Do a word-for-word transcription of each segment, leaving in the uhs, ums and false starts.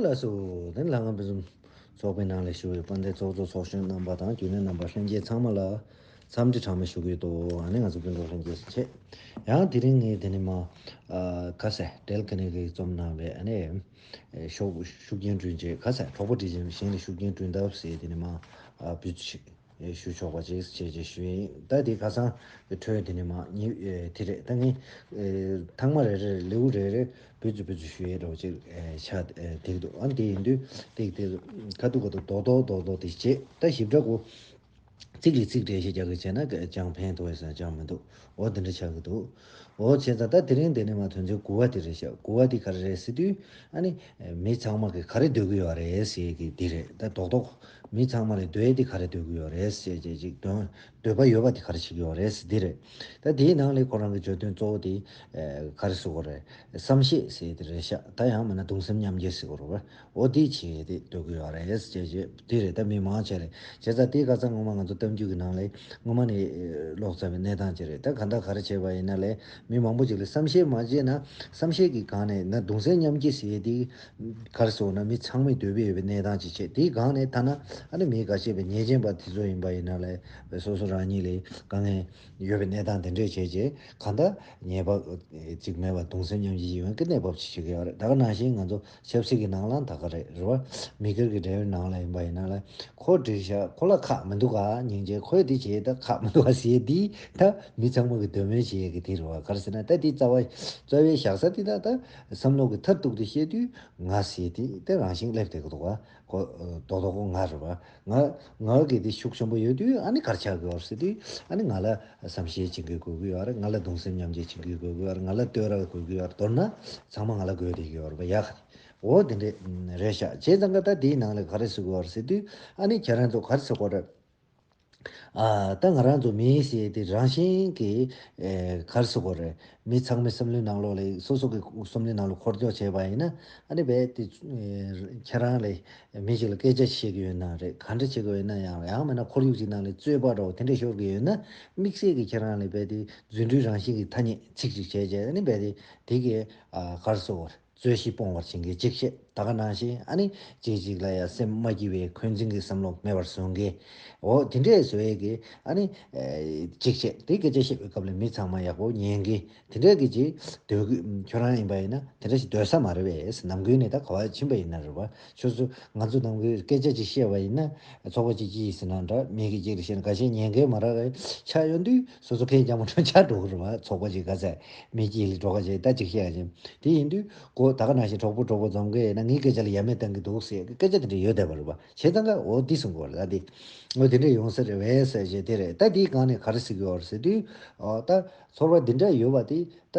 ལགས་སོ། དེ་ལ་ང་ཕུན་སུམ་ཚོགས་པའི་ནང་ལ་བཞུགས་པའི་དཔལ་ལྡན་ཚོགས་གཙོ་ཚོགས་གཞོན་རྣམ་པ་དང་རྒྱུན་ལས་རྣམ་པ་ལྷན་རྒྱས་ཚང་མ་ལ་འཚམས་འདྲི་གྲངས་མེད་ཞུ་གི་ཡོད་དོ། ཨ་ནི་ང་ཚོ་ཕུན་ཚོགས་ལྷན་རྒྱས་སུ་ཆེ། ཡང་དེ་རིང་ངས་དེ་ནི་མ་ཨ་ཁ་སེ་ཌེལ་ཀ་ནེ་གི་རྩོམ་གནང་བའི་ཨ་ནི་ཤོག་ཤུགས་རྐྱེན་སྐྲུན་བྱེད་ཁ་སེ་གྲོགས་པོ་བྲིས་ཅན་གཞན་ལ་ཤུགས་རྐྱེན་སྐྲུན་ཐབས་ཟེར་དེ་ནི་མ་ཨ་བུ་ཚོ་ཞིག་ཞུ་ཆོག་པ་ཅིག་བྱས་རྗེས་ཞུ་ཡིན། ད་དེ་ཁ་སང་གི་འཕྲོས་དེ་ནི་མ་ཉི་དེ་རེད། ད་ངས་ཐེངས་མ་རེ་རེ་ལེའུ་རེ་རེ་བུ་ཚོ་བུ་ཚོ་ཞུ་ཡས་འདྲ་བོ་ཅིག་ཆགས་བསྡད་ཀྱི་འདུག་ཨ་དེ་ཡིན་དུས་ཏིག་ཏིག་ཁ་ཐུག་ཁ་ཐུག་རྡོག་རྡོག་རྡོག་རྡོག་དེ་བྱེད། ད་ཞིབ་ཕྲ་གོ་ཚིག་ལས་ཚིག་འགྲེལ་བཤད་རྒྱག་གི་བྱས་ན་ཅང་ཕན་ཐོགས་ཡས་ཅང་མི་འདུག་འོ་དེ་འདྲ་ཆགས་ཀྱི་འདུག་འོ་བྱས་ཙང་ད་དེ་རིང་འདི་ནས་མ་དོན་ཚན་དགུ་བ་དེ་རེད་ཤག་དགུ་བ་དེ་ག་རེ་རེད་ཟེར་དུས་ཨ་ནི་མི་ཚང་མ་གི་ག་རེ་འདོད་ཀྱི་ཡོད་རེད་ཟེར་གི་དེ་རེད། ད་རྡོག་རྡོག་མི་ཚང་མ་ལས་འདོད་ཡས་དེ་ག་རེ་འདོད་ཀྱི་ཡོད་རེད་ཟེར་བྱས་ཅིག་འདོད་འདོད་པ་ཡོད་པ་དེ་ག་རེ་བྱེད་ཀྱི་ཡོད་རེད་ཟེར་དེ་རེད། ད་དེའི་ནང་ལས་ཁོ་རང་གི་བརྗོད་དོན་གཙོ་བོ་དེ་ག་རེ་ཟེར་དགོས་རེད། བསམ་ཤེས་ཟེར་དེ་རེད་ཤག་ད་ཡང་མིན་ན་གདུང་སེམས་མཉམ་སྐྱེད་ཟེར་དགོས་རེད་བ། འོ་དེ་བྱེད་དེ་འདོད་ཀྱི་ཡོད་རེད་ཟེར་བྱས་དེ་རེད། ད་མི་མང་ཆེ་རེད་བྱས་ཙང་དེ་ཁ་སང་ངོ་མ་ང་ཚོ་གཏམ་རྒྱུད་ཀྱི་ནང་ལས་ངོ་མ་ནས་ཀློག་ཚར་བའི་གནས་སྟངས་ཅིག་རེད། ད་གང་ལྟར་ག་རེ་བྱས་པ་ཡིན་ན་ལས་མི་མང་པོ་ཅིག་ལ་བསམ་ཤེས་མ་བྱས་ན་བསམ་ཤེས་ཀྱི་སྒང་ནས་ན་གདུང་སེམས་མཉམ་སྐྱེད་ཟེར་ཡས་དེ་ག་རེ་ཟེར་ན་མི་ཚང་མས་འདོད་པའི་ཡོད་པའི་གནས་སྟངས་ཅིག་བྱས། དེའི་སྒང་ནས་ཐ་ན་ཨ་ནི་མི་འགའ་ཤས་པའི་ཉེས་ཅན་པ་དེ་ཚོ་ཡིན་པ་ཡིན་ན་ལས་སོ་སོ་རང་ཉིད་ལས་དཀའ་ངལ་ཡོད་པའི་གནས་སྟངས་དེ་འདྲས་བྱས་རྗེས་གང་ལྟར་ཉེས་པ་ཅིག་མེད་པར་གདུང་སེམས་མཉམ་སྐྱེད་ཡོང་གི་གནས་བབ་ཅིག་བྱེད་ཀྱི་ཡོད་རེད། ད་ག་ནང་བཞིན་ང་ཚོ་ཆབ་སྲིད་ཀྱི་ནང་ལའང་ད་ག་རེད་རེད་བ། མི་སྒེར་གྱི་འབྲེལ་བའི་ནང་ལ་ཡིན་པ་ཡིན་ན་ལ་ཁོ་བྲིས་ཤག་ཁོ་ལ་ཁག་མི་འདུག་ག་སྙིང་རྗེ་ཁོས་འདི་བྱས་ད་ཁག་མི་འདུག་ག་ཟེར་འདི་ད་མི་ཚང་མ་གི་འདོད་མོས་བྱེད་ཡས་ཀྱི་དེ་རེད་བ། ག་རེ་ཟེར་ན་ད་འདི་རྩ་བ་རྩ་བའི་བཞག་ས་འདི་ད་ད་བསམ་བློ་གི་མཐར་གཏུགས་ཏེ་བཤད་དུས་ང་ཟེར་འདི་ད་རང་བཞིན་སླེབས་བསྡད་ཀྱི་འདུག་ག་ཁོ་རྡོག་རྡོག་ཁོ་ང་རེད་བ། ང་ང་གི་དེ་ཤུགས་ཆེན་པོ་ཡོད་དུས་ཨ་ནི་ག་རེ་ཆགས་ཀྱི་ཡོད་ཟེར་དུས་ཨ་ནི་ང་ལ་བསམ་ཤེས་བྱེད་མཁན་དགོས་ཀྱི་ཡོད་རེད། ང་ལ་གདུང་སེམས་མཉམ་སྐྱེད་བྱེད་མཁན་དགོས་ཀྱི་ཡོད་རེད། ང་ལ་བསྟོད་ར་དགོས་ཀྱི་ཡོད་རེད། མདོར་ན་ཚང་མ་ང་ལ་དགོས་བསྡད་ཀྱི་ཡོད་རེད་པ་ཡ། འོ་དེ་འདྲས་རེད་ཤག་བྱས་ཙང་ཀ་ད་དེའི་ནང་ལ་ག་རེ་ཟེར་དགོས་རེད་ཟེར་དུས་ཨ་ནི་ཁྱེད་རང་ཚོ་ག་རེ་ཟེར་དགོས་རེད། ཨ་ད་ང་རང་ཚོ་མི་ཟེར་དེ་རང་བཞིན་གྱིས་ཨེ་ག་རེ་ཟེར་དགོས་རེད། མི་ཚང་མའི་བསམ་བློའི་ནང་ལོགས་ལ་སོ་སོ་གི་བསམ་བློའི་ནང་ལ་འཁོར་སྐྱོད་བྱས་པ་ཡིན་ན་ཨ་ནི་རྦད་དེ་ཨེ་ཁྱེད་རང་ལ་མི་ཞིག་ལ་སྐད་ཆ་བཤད་ཀྱི་ཡོད་ན་རེད། ག་འདྲ་བྱེད་ཀྱི་ཡོད་ན་ཡང་ཡང་མིན་ན་ཁོར་ཡུག་ཅིག་ནང་ལ་རྩོད་པ་འདྲ་བོ་དེ་འདྲ་ཤོར་གྱི་ཡོད་ན་དམིགས་བསལ་གྱིས་ཁྱེད་རང་ལ་རྦད་དེ་རྫུ་འཕྲུལ་རང་བཞིན་གྱི་ཐ་སྙད་ཚིག་ཅིག་བྱས་བྱས་ཨ་ནི་རྦད་དེ་དེ་གི་ཨ་ག་རེ་ཟེར་དགོས་རེད། རྩོད་གཞི་སྤོང་བར་བྱེད་མཁན་གཅིག་བཤད། ད་ག་ནང་བཞིན་ཨ་ནི་གཅིག་གཅིག་ལ་ཡང་སེམས་མ་སྐྱིད་པའི་འཁོན་འཛིན་གྱི་བསམ་བློ་མེད་པར་བཟོ་མཁན། འོ་དེ་འདྲས་བཟོ་ཡས་ཀྱི་ཨ་ནི་ཨེ་གཅིག་བཤད། དེ་སྐད་ཆ་བཤད་པའི་སྐབས་ལ་མི་ཚང་མ་ཡག་པོ་ཉན་མཁན་དེ་འདྲས་ཀྱི་ཅིག་འདོད་གི་ཁྱོད་རང་ཡིན་པ་ཡིན་ན་དེ་འདྲ་ཞིག་འདོད་ས་མ་རེད་པས། ནམ་རྒྱུན་ནས་ད་ག་བ་ཕྱིན་པ་ཡིན་ན་རེད་པ། ཁྱོད་ཚོ་ང་ཚོ་ནམ་རྒྱུན་སྐད་ཆ་ཅིག་བཤད་པ་ཡིན་ན་ཚོགས་པ་གཅིག་གཅིག་ཡིན་ཟེར་ན་འདྲ་མི་གི་གཅིག་ལ་བཤད་ན་ཁ་ཤས་ཉན་མཁན་མ་རག་གི་ཆགས་ཡོང་དུས་སོ་སོ་ཁའི་རྒྱ་མོ་གྲོན་ཆགས་འགྲོ་གི་རེད་པ། ཚོགས་པ་ཅིག་ག་ཚད་མི་གཅིག་ལ་འགྲོ་ག་བྱས་ད་ཅིག་བཤད་ཡ་ཅིག་དེ་ཡིན་དུས། གོ་ད་ག་ནང་བཞིན་གྲོགས་པོ་གྲོགས་པོ་འཛོམས་ཀྱི་ཡིན་ན་ངའི་སྐད་ཆ་ལ་ཡ་མེད་བཏང་གི་འདུག་ཟེར་སྐད་ཆ་དེ་འདྲ་ཡོད་བསྡད་པ་རེད་པ། བྱས་ཙང་ཀ་འོ་འདི་གསུང་གི་ཡོད་རེད། ད་འདི་འོ་དེ་འདྲ་ཡོང་ས་རེད་པས་ཟེར་བྱས་དེ་རེད། ད་འདིའི་སྒང་ནས་ག་རེ་ཟེར་གྱི་ཡོད་རེད་ཟེར་དུས་ཨོ་ད་ཚོར་བ་འདི་འདྲ་ཡོད་པ་དེ་ད་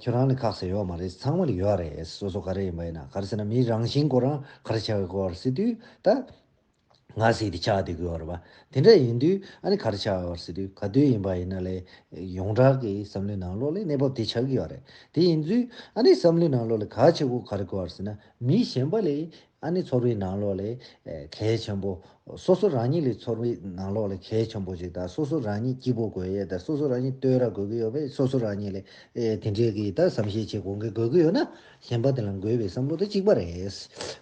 ཁྱོད་རང་ལ་ཁག་ཟེར་ཡོད་མ་རེད། ཚང་མ་ལ་ཡོད་རེད། སོ་སོ་ག་རེ་ཡིན་པ་ཡིན་ན་ག་རེ་ཟེར་ན་མིའི་རང་བཞིན་ཁོ་རང་ག་རེ་ཆགས་ཀྱི་ཡོད་རེད་ཟེར་དུས་ད། ང་ཟེར་དེ་ཆགས་བསྡད་ཀྱི་ཡོད་རེད་པ། དེ་འདྲ་ཡིན་དུས་ཨ་ནི་ག་རེ་ཆགས་ཡོད་རེད་ཟེར་དུས་ག་དུས་ཡིན་པ་ཡིན་ན་ལས་ཡོངས་གྲགས་ཀྱི་བསམ་བློའི་ནང་ལོགས་ལས་གནས་བབ་དེ་ཆགས་ཀྱི་ཡོད་རེད། དེ་ཡིན་དུས་ཨ་ནི་བསམ་བློའི་ནང་ལོགས་ལས་ག་བྱེད་དགོས་ག་རེ་དགོས་རེད་ཟེར་ན་མི་གཞན་པ་ལས་ཨ་ནི་ཚོར་བའི་ནང་ལོགས་ལས་གལ་ཆེན་པོ་སོ་སོ་རང་ཉིད་ལས་ཚོར་བའི་ནང་ལོགས་ལས་གལ་ཆེན་པོ་ཅིག་དང་སོ་སོ་རང་ཉིད་སྐྱིད་པོ་དགོས་ཡས་དང་སོ་སོ་རང་ཉིད་བསྟོད་ར་དགོས་ཀྱི་ཡོད་པས་སོ་སོ་རང་ཉིད་ལས་དེ་འདྲའི་གི་ད་བསམ་ཤེས་བྱེད་དགོས་མཁན་དགོས་ཀྱི་ཡོད་ན། གཞན་པ་དེ་ལ་འགོས་པའི་བསམ་བློ་དེ་གཅིག་པ་རེད།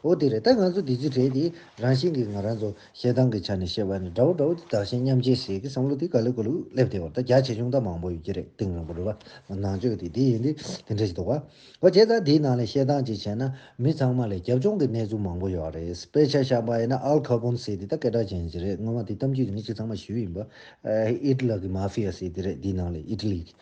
འོ་དེ་རེད། ད་ང་ཚོ་འདི་ཚོ་གྲས་དེ་རང་བཞིན་གྱིས་ང་རང་ཚོ་བཤད་སྟངས་ཀྱི་ཆ་ནས་བཤད་པ་ནི་འདྲ་བོ་འདྲ་བོ་དེ་བདག་གཞན་མཉམ་བརྗེ་ཟེར་གྱི་བསམ་བློ་དེ་ག་ལེ་ག་ལུ་སླེབས་བསྡད་པ་རེད། ད་རྒྱ་ཆེ་ཆུང་ད་མང་པོ་ཡོད་ཀྱི་རེད། གཏིང་རིང་པོ་རེད་བ། ནང་ཆོས་དེ་དེ་ཡིན་དུས་དེ་འདྲ་ཞིག་འདུག་བ། འོ་བྱས་ཙང་དེའི་ནང་ལ་བཤད་སྟངས་ཅིག་བྱས་ན་མི་ཚང་མ་ལས་རྒྱབ་ལྗོངས་ཀྱི་གནས་ཚུལ་མང་པོ་ཡོད་རེད། དཔེ་ཆ་བཞག་པ་ཡིན་ན་ཨལ་ཁ་པོན་ཟེར་དེ་ད་སྐད་གྲགས་ཅན་ཞིག་རེད། སྔོན་མ་དེ་གཏམ་རྒྱུད་དེ་ངས་ཅིག་ཚང་མ་ཞུས་ཡིན་པ། ཨི་ཊ་ལི་གི་མ་ཧྥི་ཡ་ཟེར་དེ་རེད། དེའི་ནང་ལ་ཨི་ཊ་ལི་གི་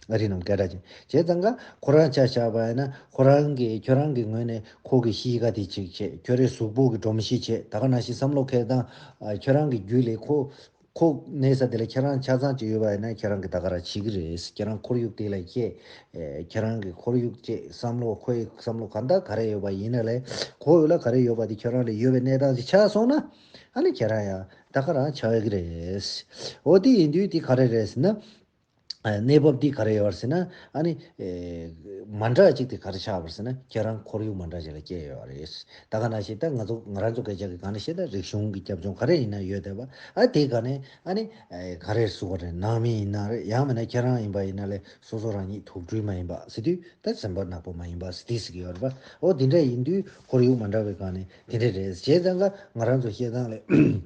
ཨ་རི་ནང་སྐད་གྲགས་ཅན། བྱས་ཙང་ཀ་ཁོ་རང་ཆ་བཞག་པ་ཡིན་ན་ཁོ་རང་གིས་ཁྱོད་རང་གི་ངོས་ནས་ཁོ་གི་གཤིས་ཀ་དེ་ཅིག་བྱས། ཁྱོད་རའི་གཟུགས་པོ་གི་སྒྲོམ་གཞི་བྱས། ད་ག་ནང་བཞིན་བསམ་བློ་འཁྱེར་སྟངས་ཨ་ཁྱོད་རང་གི་རྒྱུད་ལས་ཁོ་ཁོ་གནས་ས་དེ་ལ་ཁྱེད་རང་ཆ་ཚང་ཅིག་ཡོད་པ་ཡིན་ན་ཁྱེད་རང་གིས་ད་ག་རང་བྱེད་ཀྱི་རེད། ཁྱེད་རང་ཁོར་ཡུག་དེ་ལ་སྐྱེས། ཨེ་ཁྱེད་རང་གི་ཁོར་ཡུག་བཅས་བསམ་བློ་ཁོའི་བསམ་བློ་གང་དག་ག་རེ་ཡོད་པ་ཡིན་ན་ལས་ཁོ་ཡུལ་ལ་ག་རེ་ཡོད་པ་དེ་ཁྱེད་རང་ལ་ཡོད་པའི་གནས་སྟངས་ཅིག་ཆགས་སོང་ན་ཨ་ནི་ཁྱེད་རང་ཡང་ད་ག་རང་ཆགས་ཀྱི་རེད། འོ་དེ་ཡིན་དུས་དེ་ག་རེ་རེད་ཟེར་ན། གནས་བབ་འདི་ག་རེ་ཡོད་རེད་ཟེར་ན། ཨ་ནི་མ་འདྲ་ཅིག་དེ་ག་རེ་ཆགས་པ་རེད་ཟེར་ན། ཁྱེད་རང་ཁོར་ཡུག་མ་འདྲ་ཅིག་ལ་སྐྱེས་ཡོད་རེད། ད་ག་ནང་བཞིན་ད་ང་ཚོ་ང་རང་ཚོ་སྐད་ཆ་གི་སྒང་ནས་བཤད་ན་རིག་གཞུང་གི་རྒྱབ་ལྗོངས་ག་རེ་ཡིན་ན་ཡོད་བསྡད་པ། ཨ་དེའི་སྒང་ནས་ཨ་ནི་ག་རེ་ཟེར་དགོས་རེད། ནང་མི་ཡིན་ན་རེད། ཡང་མིན་ན་ཁྱེད་རང་ཡིན་པ་ཡིན་ན་ལས་སོ་སོ་རང་ཉིད་དུག་སྦྲུལ་མ་ཡིན་པ་ཟེར་དུས། ད་སེམས་པ་ནག་པོ་མ་ཡིན་པ་ཟེར་དུས་ཟེར་གྱི་ཡོད་རེད་པ། འོ་དེ་འདྲ་ཡིན་དུས་ཁོར་ཡུག་མ་འདྲ་བའི་སྒང་ནས་དེ་འདྲ་རེད། བྱས་ཙང་ཀ་ང་རང་ཚོ་བཤད་སྟངས་ལས།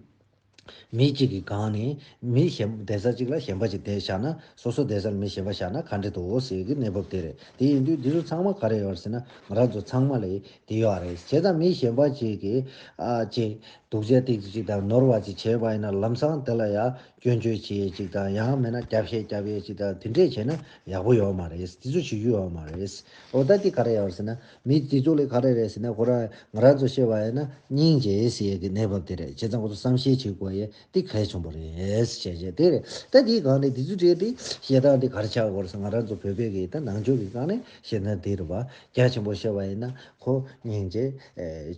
མི་གཅིག་གི་སྒང་ནས་མི་གཞན་བསྡད་ས་གཅིག་ལ་གཞན་པ་གཅིག་བསྡད་བཞག་ན། སོ་སོ་བསྡད་ས་ལ་མི་གཞན་པ་བཞག་ན་ག་འདྲ་འདུག་ཟེར་གྱི་གནས་བབ་དེ་རེད། དེ་ཡིན་དུས་འདི་ཚོ་ཚང་མ་ག་རེ་ཡོད་རེད་ཟེར་ན། ང་རང་ཚོ་ཚང་མ་ལ་དེ་ཡོད་རེད། བྱས་ཙང་མི་གཞན་པ་གཅིག་གིས་ཨ་ཅེ་སྡུག་ཅག་ཏིག་ཙམ་ཅིག་དང་ནོར་བ་ཅིག་བྱས་པ་ཡིན་ན། ལམ་སང་དེ་ལ་ཡ་སྐྱོན་བརྗོད་བྱེད་ཡས་ཅིག་དང་། ཡང་མིན་ན་རྒྱབ་བཤད་རྒྱབ་ཡས་ཅིག་དང་། དེ་འདྲས་བྱས་ན་ཡག་པོ་ཡོད་མ་རེད། དེ་ཚོ་བྱེད་རྒྱུ་ཡོད་མ་རེད། འོ་ད་དེ་ག་རེ་ཡོད་རེད་ཟེར་ན། མི་དེ་ཚོ་ལས་ག་རེ་རེད་ཟེར་ན། ཁོ་རང་ང་རང་ཚོ་བཤད་པ་ཡིན་ན་སྙིང་རྗེ་ཟེར་ཡས་ཀྱི་གནས་བབ་དེ་རེད། བྱས་ཙང་ཁོ་ཚོ་བསམ་ཤེས་བྱེད་དགོས་ཡས་དེ་གལ་ཆེན་པོ་རེད་ཟེར་བྱས་བྱས་དེ་རེད། ད་དེའི་སྒང་ནས་དེ་ཚོ་བྲིས་ཏེ་བཤད་སྟངས་དེ་ག་རེ་ཆགས་ཡོད་རེད་ཟེར། ང་རང་ཚོ་བོད་པའི་གི་ད་ནང་ཆོས་ཀྱི་སྒང་ནས་བཤད་ན་དེ་རེད་པ། རྒྱ་ཆེན་པོ་བཤད་པ་ཡིན་ན་ཁོ་སྙིང་རྗེ།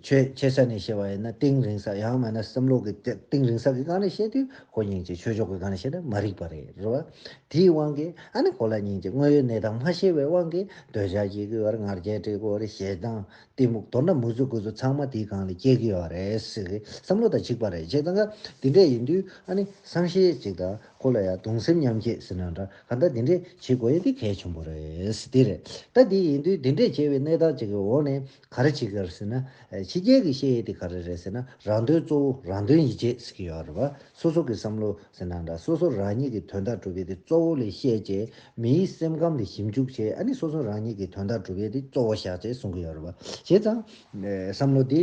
ཆེ་ཆེ་ས་ནས་བཤད་པ་ཡིན་ན་གཏིང་རིང་ས། ཡང་མིན་ན་བསམ་བློ་གི་གཏིང་རིང་ས་གི་སྒང་ནས་བཤད་དུས་ཁོ་སྙིང་རྗེ། ཆོས་ཕྱོགས་ཀྱི་སྒང་ནས་བཤད་ན་མ་རིག་པ་རེད། རེད་པ། དེའི་དབང་གིས་ཨ་ནི་ཁོ་ལ་སྙིང་རྗེ། དངོས་ཡོད་གནས་སྟངས་མ་ཤེས་པའི་དབང་གིས་འདོད་ཆགས་སྐྱེ་གི་ཡོད་རེད། ང་རྒྱལ་སྤྲད་ཀྱི་ཡོད་རེད། ཞེ་སྡང་གཏི་མུག་མདོར་ན་མུ་གསུམ་དགུ་གསུམ་ཚང་མ་དེའི་སྒང་ལ་སྐྱེ་གི་ཡོད་རེད་ཟེར་གི་བསམ་བློ་དང་གཅིག་པ་རེད། བྱས་ཙང་ཀ་དེ་འདྲས་ཡིན་དུས་ཨ་ནི་བསམ་ཤེས་ཅིག་དང་། ཁོ་ལ་ཡང་གདུང་སེམས་མཉམ་སྐྱེད་ཟེར་ན་འདྲ། གང་ལྟར་དེ་འདྲས་བྱེད་དགོས་ཡས་དེ་གལ་ཆེན་པོ་རེད། དེ་རེད། ད་དེ་ཡིན་དུས་དེ་འདྲས་བྱས་པའི་གནས་སྟངས་ཅིག་གི་འོག་ནས་ག་རེ་བྱེད་ཀྱི་ཡོད་རེད་ཟེར་ན། ཕྱི་རྒྱལ་གྱིས་བཤད་ཡས་དེ་ག་རེ་རེད་ཟེར་ན། རང་དོན་གཙོ་བོ། རང་དོན་ཡིད་བྱེད་ཟེར་གྱི་ཡོད་རེད་པ། སོ་སོ་གི་བསམ་བློ་ཟེར་ན་འདྲ། སོ་སོ་རང་ཉིད་ཀྱི་དོན་དག་སྒྲུབ་ཡས་དེ་གཙོ་བོ་ལ་བཤད་བྱས། མིའི་སེམས་ཁམས་དེ་ཞིབ་འཇུག་བྱས། ཨ་ནི་སོ་སོ་རང་ཉིད་ཀྱི་དོན་དག་སྒྲུབ་ཡས་དེ་གཙོ་བོ་བཞག་བྱས་གསུང་གི་ཡོད་རེད་པ། བྱས་ཙང་བསམ་བློ་དེ་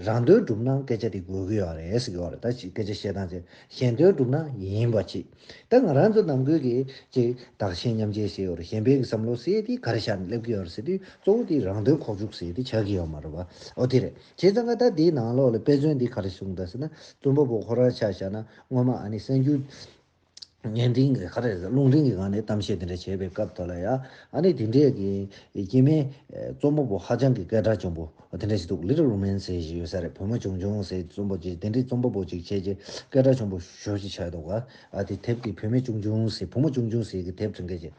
རང་དོན་སྒྲུབ་ན་སྐད་ཆ་དེ་དགོས་ཀྱི་ཡོད་རེད་ཟེར་གྱི་ཡོད་རེད། ད་སྐད་ཆ་བཤད་སྟངས་དེ་གཞན་དོན་སྒྲུབ་ན་ཡིན་པ་ཅིག་ད་ང་རང་ཚོ་ནང་ཁུལ་གྱི་ཅིག་བདག་གཞན་མཉམ་བརྗེ་ཟེར་ཡོད་རེད། གཞན་ཕན་གྱི་བསམ་བློ་ཟེར་དེ་ག་རེ་བཞག་ནས་སླེབས་ཀྱི་ཡོད་རེད་ཟེར་དུས། གཙོ་བོ་དེ་རང་དོན་ཁོག་བཅུག་ཟེར་དེ་ཆགས་ཀྱི་ཡོད་མ་རེད་པ། འོ་དེ་རེད། བྱས་ཙང་ཀ་ད་དེའི་ནང་ལོགས་ལ་དཔེ་མཚོན་འདི་ག་རེ་གསུངས་འདུག་ཟེར་ན། རྩོམ་པ་པོ་ཁོ་རང་ཆ་བཞག་ན་སྔོན་མ་ཨ་ནི་གསར་འགྱུར་བརྙན་འཕྲིན་གྱི་ག་རེ་རེད། རླུང་འཕྲིན་གྱི་སྒང་ནས་གཏམ་བཤད་དེ་འདྲ་བྱས་པའི་སྐབས་དེ་ལ་ཡ། ཨ་ནི་དེ་འདྲས་ཀྱི་སྐྱེ་དམན་རྩོམ་པ་པོ་ཧ་ཅང་གི་སྐད་གྲགས་ཆེན་པོ་དེ་འདྲ་ཞིག་འདུག Little Women ཟེར་ཞིག་ཡོད་ས་རེད། བུ་མོ་ཆུང་ཆུང་ཟེར། རྩོམ་པ་ཅིག་དེ་འདྲའི་རྩོམ་པ་པོ་ཅིག་བྱས་རྗེས་སྐད་གྲགས་ཆེན་པོ་ཞེ་པོ་ཅིག་ཆགས་འདུག་ག་ཨ་དེ་དེབ་དེ་བུད་མེད་ཆུང་ཆུང་ཟེར། བུ་མོ་ཆུང་ཆུང་ཟེར་གྱི་དེབ་བྲིས་མཁན་ཅིག་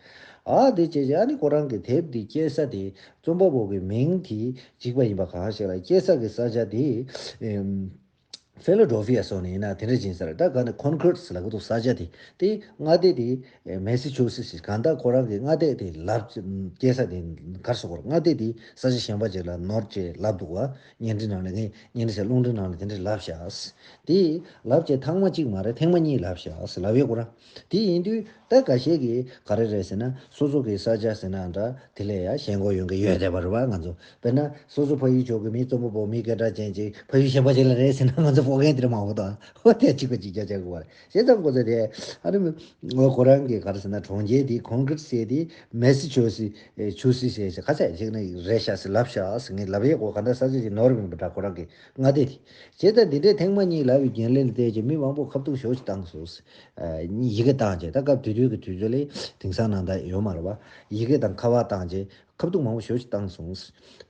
ཨ་དེ་བྱས་རྗེས་ཨ་ནི་ཁོ་རང་གི་དེབ་དེ་སྐྱེས་ས་དེ། རྩོམ་པ་པོ་གི་མིང་དེ་གཅིག་པ་ཡིན་པ་གང་ཞིག་ལ། སྐྱེས་ས་གི་ས་ཆ་དེ་ཨེམ། ཕི་ལ་ཌེལ་ཕི་ཡ་སོགས་ནས་ཡིན་ན་དེ་འདྲ་ཅིག་ཡིན་ས་རེད། ད་ག་ནས་ཁོན་ཀི་རིཊ་ལབ་ཀྱི་འདུག་ས་ཆ་དེ། དེ་མངའ་སྡེ་དེ་མེ་སི་ཆུ་སི་སི། གང་ལྟར་ཁོ་རང་གི་མངའ་སྡེ་དེ་ལབ། སྐྱེས་ས་དེ་ག་རེ་ཟེར་དགོས་རེད། མངའ་སྡེ་དེ་ས་ཆ་གཞན་པ་ཅིག་ལ་ནོར་བྱས་ལབ་འདུག་ག་བརྙན་འཕྲིན་ནང་ལ། ངས་བརྙན་འཕྲིན་ཟེར། རླུང་འཕྲིན་ནང་ལ་དེ་འདྲ་ལབ་ཤག་དེ་ལབ་བྱས་ཐེངས་མ་གཅིག་མ་རེད། ཐེངས་མ་གཉིས་ལབ་ཤག་ལབ་ཡོད་ཁོ་རང་། དེ་ཡིན་དུས་ད་འགའ་ཤས་ཀྱིས་ག་རེ་རེད་ཟེར་ན། སོ་སོ་གི་ས་ཆ་ཟེར་ན་འདྲ། དེ་ལས་ཡ་ཞེན་ཁོག་ཡོང་གི་ཡོད་བསྡད་པ་རེད་པ། ང་ཚོ་དཔེར་ན་སོ་སོ་ཕ་ཡུལ་ཕྱོགས་ཀྱི་མི་རྩོམ་པ་པོ་མི་སྐད་གྲགས་ཅན་ཅིག་ཕ་ཡུལ་གཞན་པ་ཅིག་ལ་རེད་ཟེར་ན། ང་ཚོ་ཕོག་མཁན་དེ་འདྲ་མང་པོ་འདུག་འོ་དེ་གཅིག་པ་གཅིག་རྒྱག་བྱེད་དགོས་པ་རེད། བྱས་ཙང་ཁོ་ཚོ་དེ་ཨ་རི་མི་འོ་ཁོ་རང་གི་ག་རེ་ཟེར་ན། གྲོང་ཁྱེར་དེ་ཁོན་ཀི་རིཊ་ཟེར་དེ་མེ་སི་ཆུ་སི་ཆུ་སི་ཟེར་ཟེར། ག་ཚད་ཅིག་ནི་རེད་ཤག་ཟེར་ལབ་ཤག་ཟེར། ངས་ལབ་ཡས་གོ། ག་འདྲ་ས་ཆ་ཅིག་ནོར་མིན་པ་འདྲ་ཁོ་རང་གི་མངའ་སྡེ་དེ། བྱས་ཙང་འདི་འདྲའི་ཐེངས་མ་གཉིས་ལབ་པའི་རྒྱུན་ལས་ལ་བལྟས་ཀྱི་མི་མང་པོ་ཁ་ཐུག་ཞེ་པོ་ཅིག་བཏང་སོང་། ཡི་གེ་བཏང་བྱས། ད་སྐབས་དེ་དུས་ཀྱི་དུས་ཚོད་ལ་དེང་སང་ནང་ད་ཡོད་མ་རེད་པ། ཡི་གེ་དང་ཁ་པར་བཏང་བྱས་ཁ་ཐུག་མང་པོ་ཞེ་པོ་ཅིག་བཏང་སོང་།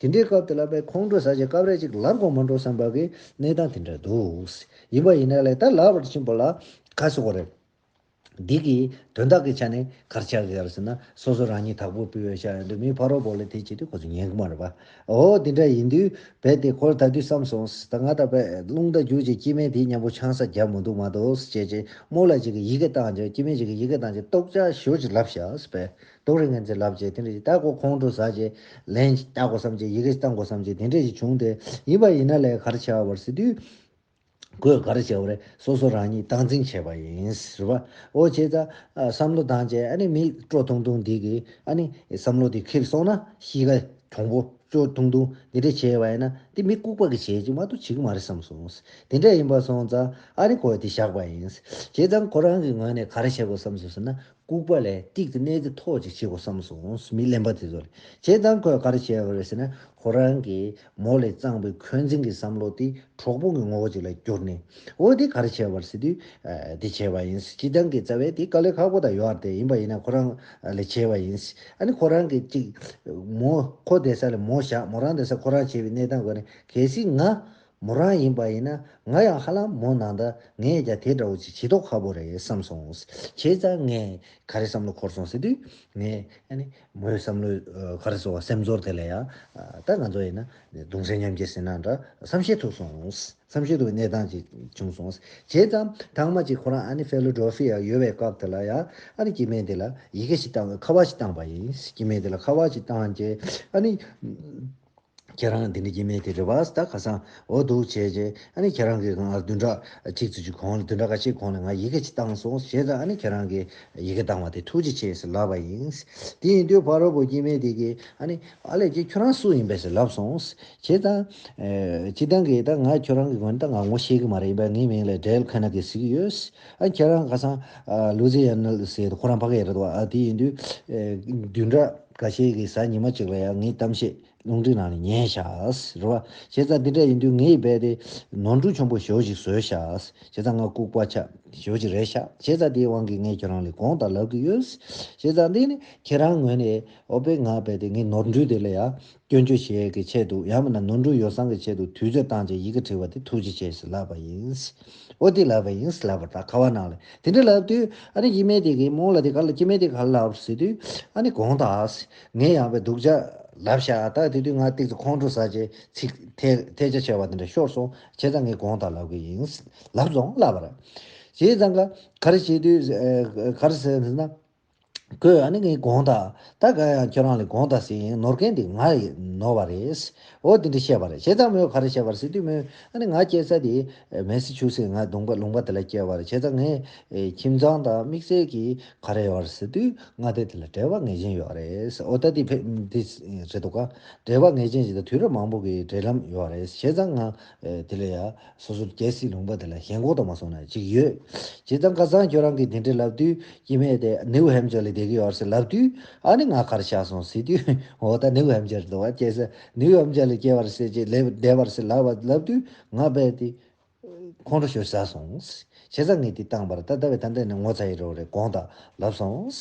དེ་འདྲའི་སྐབས་དེ་ལ་དཔེ་ཁོང་ཁྲོ་ཟ་བྱས་སྐབས་རེ་ཅིག་ལབ་དགོས་མ་འགྲོ་བསམ་པ་གི་གནས་སྟངས་དེ་འདྲ་འདུག་ཡིན་པ་ཡིན་ན་ལས་ད་ལབ་པར་ཕྱིན་པ་ལ་ག་རེ་ཟེར་དགོས་རེད། འདི་གི་དོན་དག་གི་ཆ་ནས་ག་རེ་ཆགས་ཀྱི་ཡོད་རེད་ཟེར་ན། སོ་སོ་རང་ཉིད་དག་པོ་སྤུས་པའི་ཤ་ཡ་འདུག་མི་ཕ་རོལ་པོ་ལ་དེ་བྱེད་དུས་ཁོ་ཚོ་ཉན་གི་མ་རེད་པ། འོ་དེ་འདྲ་ཡིན་དུས་རྦད་དེ་ཁོར་ད་དུས་བསམ་སོང་། ད་ང་ད་རྦད་རླུང་རྟ་རྒྱུག་བྱས་སྐྱེ་དམན་དེའི་མཉམ་པོ་ཆང་ས་བརྒྱབ་མི་འདུག་མ་གཏོགས་ཟེར་བྱས་རྗེས་མོ་ལ་ཅིག་གིས་ཡི་གེ་བཏང་བྱས། སྐྱེ་དམན་ཅིག་གིས་ཡི་གེ་བཏང་བྱས་ཏོག་ཙམ་ཞེ་པོ་ཅིག་ལབ་ཤག་ཟེར། རྡོག་རིལ་ངན་ཚེ་ལབ་བྱས། དེ་འདྲ་ཞིག་ད་ཁོ་ཁོང་ཁྲོ་ཟ་བྱས་ལན་ཅིག་བཏང་དགོས་བསམ་བྱས། ཡི་གེ་ཅིག་བཏང་དགོས་བསམ་བྱས། དེ་འདྲ་ཞིག་བྱུང་སྟེ། ཡིན་པ་ཡིན་ན་ལས་ག་རེ་བྱས་པ་རེད་ཟེར་དུས། ཁོས་ག་རེ་བྱས་པ་རེད། སོ་སོ་རང་ཉིད་སྟངས་འཛིན་བྱས་པ་ཡིན་ཟེར་བ། འོ་བྱས་ཙང་ཨ་བསམ་བློ་བཏང་བྱས། ཨ་ནི་མི་སྤྲོ་ཐུང་ཐུང་འདི་གིས་ཨ་ནི་བསམ་བློ་དེ་འཁྱེར་སོང་ན། གཤིས་ཀ་གྱོང་པོ་སྐྱོ་ཐུང་ཐུང་འདི་འདྲ་བྱས་པ་ཡིན་ན། དེ་མི་ལྐུགས་པ་གིས་བྱས་ཀྱི་མ་གཏོགས་བྱེད་ཀྱི་མ་རེད་བསམ་སོང་། དེ་འདྲ་ཡིན་པ་སོང་ཙང་ཨ་ནི་ཁོས་དེ་བཞག་པ་ཡིན། བྱས་ཙང་ཁོ་རང་གི་ངོས་ནས་ག་རེ་བྱེད་དགོས་བསམ་སོང་ཟེར་ན། ལྐུགས་པ་ལས་ཏིག་ཙམ་གནས་ཚུལ་མཐོ་ཅིག་བྱེད་དགོས་བསམ་སོང་། མི་གླེན་པ་དེ་ཚོ་ལ། བྱས་ཙང་ཁོས་ག་རེ་བྱས་པ་རེད་ཟེར་ན། ཁོ་རང་གིས་མོ་ལས་བརྩམས་པའི་འཁོན་འཛིན་གྱི་བསམ་བློ་དེ་གྲོགས་པོ་གི་ངོ་བོ་ཅིག་ལ་བསྒྱུར་ནས། འོ་དེ་ག་རེ་བྱས་པ་རེད་ཟེར་དུས། ཨ་དེ་བྱས་པ་ཡིན། སྤྱིར་བཏང་གི་རྩ་བའི་དེ་དཀའ་ལས་ཁག་པོ་ད་ཡོད་རེད་དེ། ཡིན་པ་ཡིན་ན་ཁོ་རང་ལས་བྱས་པ་ཡིན། ཨ་ནི་ཁོ་རང་གིས་ཅིག་མོ་ཁོ་བསྡད་ས་ལ་མོ་བཞག་མོ་རང་བསྡད་ས་ཁོ་རང་བྱས་པའི་གནས་སྟངས་སྒོ་ནས། གལ་སྲིད་ང་ མོ་རང་ཡིན་པ་ཡིན་ན་ང་ཡང་ཧ་ལམ་མོ་ནང་ད་ངས་ཀྱང་དེ་འདྲ་བོ་ཅིག་བྱེད་མདོག་ཁ་པོ་རེད་བསམ་སོང་། བྱས་ཙང་ངས་ག་རེ་བསམ་བློ་འཁོར་སོང་ཟེར་དུས་ངས་ཨ་ནི་མོའི་བསམ་བློའི་ག་རེ་ཟེར་བ་སེམས་ཚོར་དེ་ལ་ཡང་ད་ང་ཚོ་ཡིན་ན་གདུང་སེམས་མཉམ་སྐྱེད་ཟེར་ན་འདྲ་བསམ་ཤེས་ཐུབ་སོང་། བསམ་ཤེས་ཐུབ་པའི་གནས་སྟངས་ཅིག་བྱུང་སོང་། བྱས་ཙང་ཐེངས་མ་ཅིག་ཁོ་རང་ཨ་ནི་ཕེ་ལོ་ཌེལ་ཕི་ཡ་ཡོད་པའི་སྐབས་དེ་ལ་ཡང་ཨ་ནི་སྐྱེ་དམན་དེ་ལ་ཡི་གེ་ཞིག་བཏང་ཁ་པར་ཞིག་བཏང་པ་ཡིན། སྐྱེ་དམན་དེ་ལ་ཁ་པར་ཞིག་བཏང་རྗེས་ཨ་ནི། ཁྱེད་རང་འདི་འདྲ་སྐྱེ་དམན་དེ་རེད་བ། ད་ཁ་སང་འོ་འདུག་བྱས་རྗེས་ཨ་ནི་ཁྱེད་རང་གིས་ང་བདུན་ཕྲག་གཅིག་ཙམ་ཅིག་གོང་ལ་བདུན་ཕྲག་ཁ་ཤས་གོང་ལ་ང་ཡི་གེ་ཅིག་བཏང་སོང་། བྱས་ཙང་ཨ་ནི་ཁྱེད་རང་གིས་ཡི་གེ་བཏང་བ་དེ་ཐུགས་རྗེ་ཆེ་ཟེར་ལབ་པ་ཡིན། དེ་ཡིན་དུས་ཕ་རོལ་པོ་སྐྱེ་དམན་དེ་གིས་ཨ་ནི་ཨ་ལས་ཀྱི་ཁྱོད་རང་སུ་ཡིན་པས་ཟེར་ལབ་སོང་། བྱས་ཙང་ཨེ་སྤྱིར་བཏང་གིས་ད་ང་ཁྱོད་རང་གི་ངོས་ནས་ད་ང་ངོ་ཤེས་ཀྱི་མ་རེད། ཡིན་པས་ངའི་མིང་ལ་ཌེལ་ཁ་ན་གི་ཟེར་གྱི་ཡོད། ཨ་ཁྱེད་རང་ཁ་སང་ཨ་ལུ་ཛི་ཡ་ན་ལ་ཟེར་ཁོ་རང་ཕ་གི་ཡ་རེད་དོ། ཨ་དེ་ཡིན་དུས་ཨེ་བདུན་ཕྲག་ཁ་ཤས་ཀྱི་གཟའ་ཉི་མ་གཅིག་ལ་ཡང་ངའི་གཏམ་བཤད་རླུང་འཕྲིན་ནང་ནས་ཉན་ཤག་རེད་བ། བྱས་ཙང་འདི་འདྲ་ཡིན་དུས་ངས་རྦད་དེ་ནོར་འཁྲུལ་ཆེན་པོ་ཞེ་པོ་ཅིག་བཟོས་ཤག། བྱས་ཙང་ང་ལྐུགས་པ་ཆགས་ཞེ་པོ་ཅིག་རེད་ཤག། བྱས་ཙང་དེའི་དབང་གིས་ངས་ཁྱོད་རང་ལ་དགོངས་དག་ལབ་ཀྱི་ཡོད། བྱས་ཙང་འདི་ནི་ཁྱེད་རང་ངོས་ནས་ཨོ་པེ་ང་རྦད་དེ་ངའི་ནོར་འཁྲུལ་དེ་ལ་ཡང་སྐྱོན་བརྗོད་བྱེད་ཡས་ཀྱི་ཆེད་དུ་ཡང་མིན་ན་ནོར་འཁྲུལ་ཡོ་བསྲང་གི་ཆེད་དུ་དུས་ཚོད་བཏང་བྱས་ཡི་གེ་བྲིས་པ་དེ་ཐུགས་རྗེ་ཆེ་ཟེར་ལབ་པ་ཡིན། ཨོ་དེ་ལབ་པ་ཡིན་ཟེར་ལབ་པ་ད་ཁ་པར་ནང་ལ་དེ་འདྲ་ལབ་དུས་ཨ་ནི་སྐྱེ་དམན་དེ་གིས་མོ་ལ་དེ་ག་ལ་སྐྱེ་དམན་དེ་ག་ལ་ལབ་ཟེར་དུས་ཨ་ནི་དགོངས་དག་ཟེར། ངས་ཡང་བའི་སྡུག་ཅག་ལབ་ཤག། ད་དེ་དུས་ང་ཏིག་ཙམ་ཁོང་ཁྲོ་ཟ་བྱས་ཚིག་ཐལ་ཐལ་ཆ་ཆེ་བ་དེ་འདྲ་ཤོར་སོང་། བྱས་ཙང་ངས་དགོངས་དག་ལབ་གི་ཡིན། ལབ་སོང་ལབ་པ་རེད། བྱས་ཙང་ག་ག་རེ་བྱེད་དུས་ཨ་ག་རེ་ཟེར་ཟེར་ན། ཁོས་ཨ་ནི་ངས་དགོངས་དག་ད་ག་ཡང་ཁྱོད་རང་ལ་དགོངས་དག་ཟེར་ཡིན། ནོར་མཁན་དེ་ང་ཡིན་ནོར་བ་རེད། འོ་དེ་འདྲ་བཤད་པ་རེད། བྱས་ཙང་མོས་ག་རེ་བཤད་པ་རེད་ཟེར་དུས་མོས་ཨ་ནི་ང་སྐྱེས་ས་དེ་མེ་སི་ཆུ་སེ་ང་གདོང་པ་ལུང་པ་དེ་ལ་སྐྱེས་པ་རེད། བྱས་ཙང་ངས་ཨེ་ཁྱིམ་ཚང་དང་དམིགས་བསལ་གྱི་ག་རེ་ཡོད་རེད་ཟེར་དུས་མངའ་སྡེ་དེ་ལ་འབྲེལ་བ་ངེས་ཅན་ཡོད་རེད། འོ་ད་དེ་ཕེ་འདི་རེད་འདུག་ག། འབྲེལ་བ་ངེས་ཅན་ཞིག་དང་དུས་རབས་མང་པོ་གི་འབྲེལ་ལམ་ཡོད་རེད། བྱས་ཙང་ང་ཨེ་དེ་ལ་ཡ་སོ་སོ་རྒྱལ་སྲིད་ལུང་པ་དེ་ལ་ཞེན་ཁོག་དང་མ་སོང་ན་ཅིག་ཡོད། བྱས་ཙང་ཁ་སང་ཁྱོད་རང་གིས་དེ་འདྲ་ལབ་དུས་སྐྱེ་དམན་དེ་ནིའུ་ཧེམ་ཅར་ལ་བསྡད་ཀྱི་ཡོད་རེད་ཟེར་ལབ་དུས་ཨ་ནི་ང་ག་རེ་ཆགས་སོང་ཟེར་དུས་འོ་ད་ནིའུ་ཧེམ་ཅར་འདུག་བ། སྐྱེས་ས་ནིའུ་ཧེམ་ཅར་ལ་སྐྱེས་པ་རེད་ཟེར་ཅིག་ལབ་བསྡད་པ་རེད་ཟེར་ལབ་པ་ལབ་དུས་ང་རྦད་དེ། ཁོང་ཁྲོ་ཞེ་པོ་ཟ་སོང་། བྱས་ཙང་ངས་དེ་བཏང་པར་ད་ལྟ་བའི་ད་ལྟ་ནས་ངོ་ཚ་ཡི་རོགས་རེད་དགོངས་དག་ལབ་སོང་།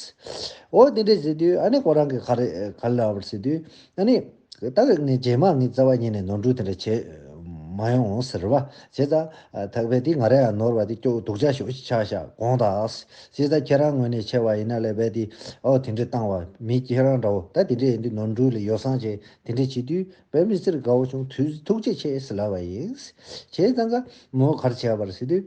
འོ་དེ་འདྲས་ཟེར་དུས་ཨ་ནི་ཁོ་རང་གིས་ག་རེ་ག་རེ་ལབ་པར་ཟེར་དུས་ཨ་ནི་ད་ངས་རྗེས་མ་ངས་རྩ་བ་ཉིད་ནས་ནོར་འཁྲུལ་དེ་འདྲ་བྱེད་མ་ཡོང་ཟེར་བ། བྱས་ཙང་ཐག་པས་དེ་ང་རེ་ཡང་ནོར་བ་དེ་སྐྱོ་སྡུག་ཅག་ཞེ་པོ་ཞིག་ཆགས་ཤག་དགོངས་དག། བྱས་ཙང་ཁྱེད་རང་ངོས་ནས་ཆེ་བ་ཡིན་ན་ལས་པས་དེ་ཨོ་དེ་འདྲས་བཏང་བ་མི་ཁྱེད་རང་འདྲ་བོ་ད་དེ་འདྲས་ཡིན་དུས་ནོར་འཁྲུལ་ལ་ཡོ་བསྲང་བྱས་དེ་འདྲས་བྱེད་དུས། དཔེ་མི་སྲིད་དགའ་བོ་བྱུང་། ཐུགས་ཐུགས་རྗེ་ཆེ་ཟེར་ལབ་པ་ཡིན། བྱས་ཙང་ཀ་མོ་ག་རེ་བྱས་པ་རེད་ཟེར་དུས།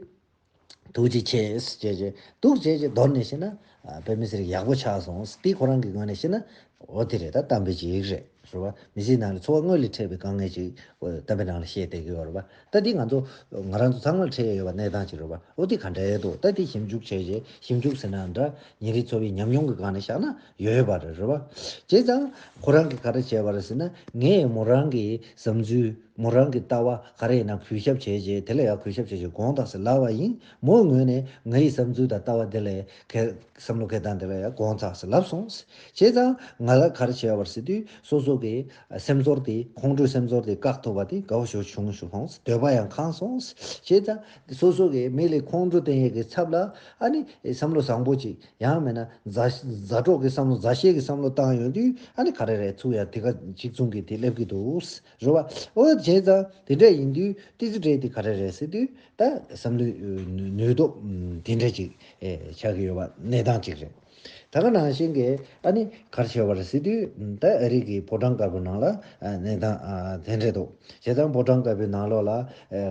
ཐུགས་རྗེ་ཆེ་ཟེར་བྱས་བྱས་འདུག་བྱས་བྱས་མདོར་ནས་བཤད་ན། ཨ་དཔེ་མི་སྲིད་ཡག་པོ་ཆགས་སོང་། དེ་ཁོ་རང་གི་ངོས་ནས་བཤད་ན། འོ་དེ་རེད། ད་གཏམ་དཔེ་ཅིག་རེད། རེད་བ། མི་ཚེའི་ནང་ལ་འཚོ་བ་དངོས་ལས་འཕྲད་པའི་དཀའ་ངལ་ཅིག་གཏམ་དཔེ་ནང་ལ་བཤད་བསྡད་ཀྱི་ཡོད་རེད་བ། ད་དེ་ང་ཚོ་ང་རང་ཚོ་ཚང་མར་འཕྲད་ཡོད་པ་གནས་སྟངས་ཅིག་རེད་བ། འོ་དེ་ག་འདྲ་འདུག་ད་དེ་ཞིབ་འཇུག་བྱས་བྱས་ཞིབ་འཇུག་ཟེར་ན་འདྲ་ཉིན་རེའི་འཚོ་བའི་ཉམས་མྱོང་གི་སྒང་ནས་བཞག་ན་ཡོད་པ་རེད། རེད་བ། བྱས་ཙང་ཁོ་རང་གིས་ག་རེ་བྱས་པ་རེད་ཟེར་ན། ངས་མོ་རང་གི་བསམ་ཚུལ་མོ་རང་གི་ལྟ་བ་ག་རེ་ཡིན་ན་གུས་ཞབས་བྱས་རྗེས་དེ་ལ་ཡང་གུས་ཞབས་བྱས་རྗེས་དགོངས་དག་ཟེར་ལབ་པ་ཡིན། མོའི་ངོས་ནས་ངའི་བསམ་ཚུལ་དང་ལྟ་བ་དེ་ལ་གལ་བསམ་བློ་འཁྱེར་སྟངས་དེ་ལ་ཡང་དགོངས་དག་ཟེར་ལབ་སོང་། བྱས་ཙང་ང་ལ་ག་རེ་བྱས་པ་རེད་ཟེར་དུས་སོ་སོ་གི་སེམས་ཚོར་དེ་ཁོང་ཁྲོའི་སེམས་ཚོར་དེ་བཀག་ཐུབ་པ་དེ་དགའ་བོ་ཞེ་པོ་བྱུང་བྱུང་སོང་། འདོད་པ་ཡང་ཁེངས་སོང་། བྱས་ཙང་སོ་སོ་གི་མི་ལ་ཁོང་ཁྲོ་བསྟན་ཡས་ཀྱི་ཚབ་ལ་ཨ་ནི་བསམ་བློ་བཟང་པོ་ཅིག་ཡང་མིན་ན་མཛའ་མཛའ་གྲོགས་ཀྱི་བསམ་བློ་མཛའ་བཤེས་ཀྱི་བསམ་བློ་བཏང་ཡོང་དུས་ཨ་ནི་ག་རེ་རེད་ཚུགས་ཡ་དེ་ག་གཅིག་མཚུངས་ཀྱི་དེ་སླེབས་ཀྱི་འདུག་རེད་བ། འོ་བྱས་ཙང་དེ་འདྲ་ཡིན་དུས་ཏི་ཙི་འདྲ་དེ་ག་རེ་རེད་ཟེར་དུས་ད་བསམ་བློའི་ནུས་སྟོབས་དེ་འདྲ་ཅིག་ཆགས་ཀྱི་ཡོད་པ་གནས་སྟངས་ཅིག་རེད། ད་ག་ནང་བཞིན་གྱི་ཨ་ནི་ག་རེ་བྱས་པ་རེད་ཟེར་དུས་ད་ཨ་རི་གི་ཕོ་བྲང་དཀར་པོའི་ནང་ལ་གནས་སྟངས་དེ་འདྲ་འདུག་བྱས་ཙང་ཕོ་བྲང་དཀར་པོའི་ནང་ལོགས་ལ་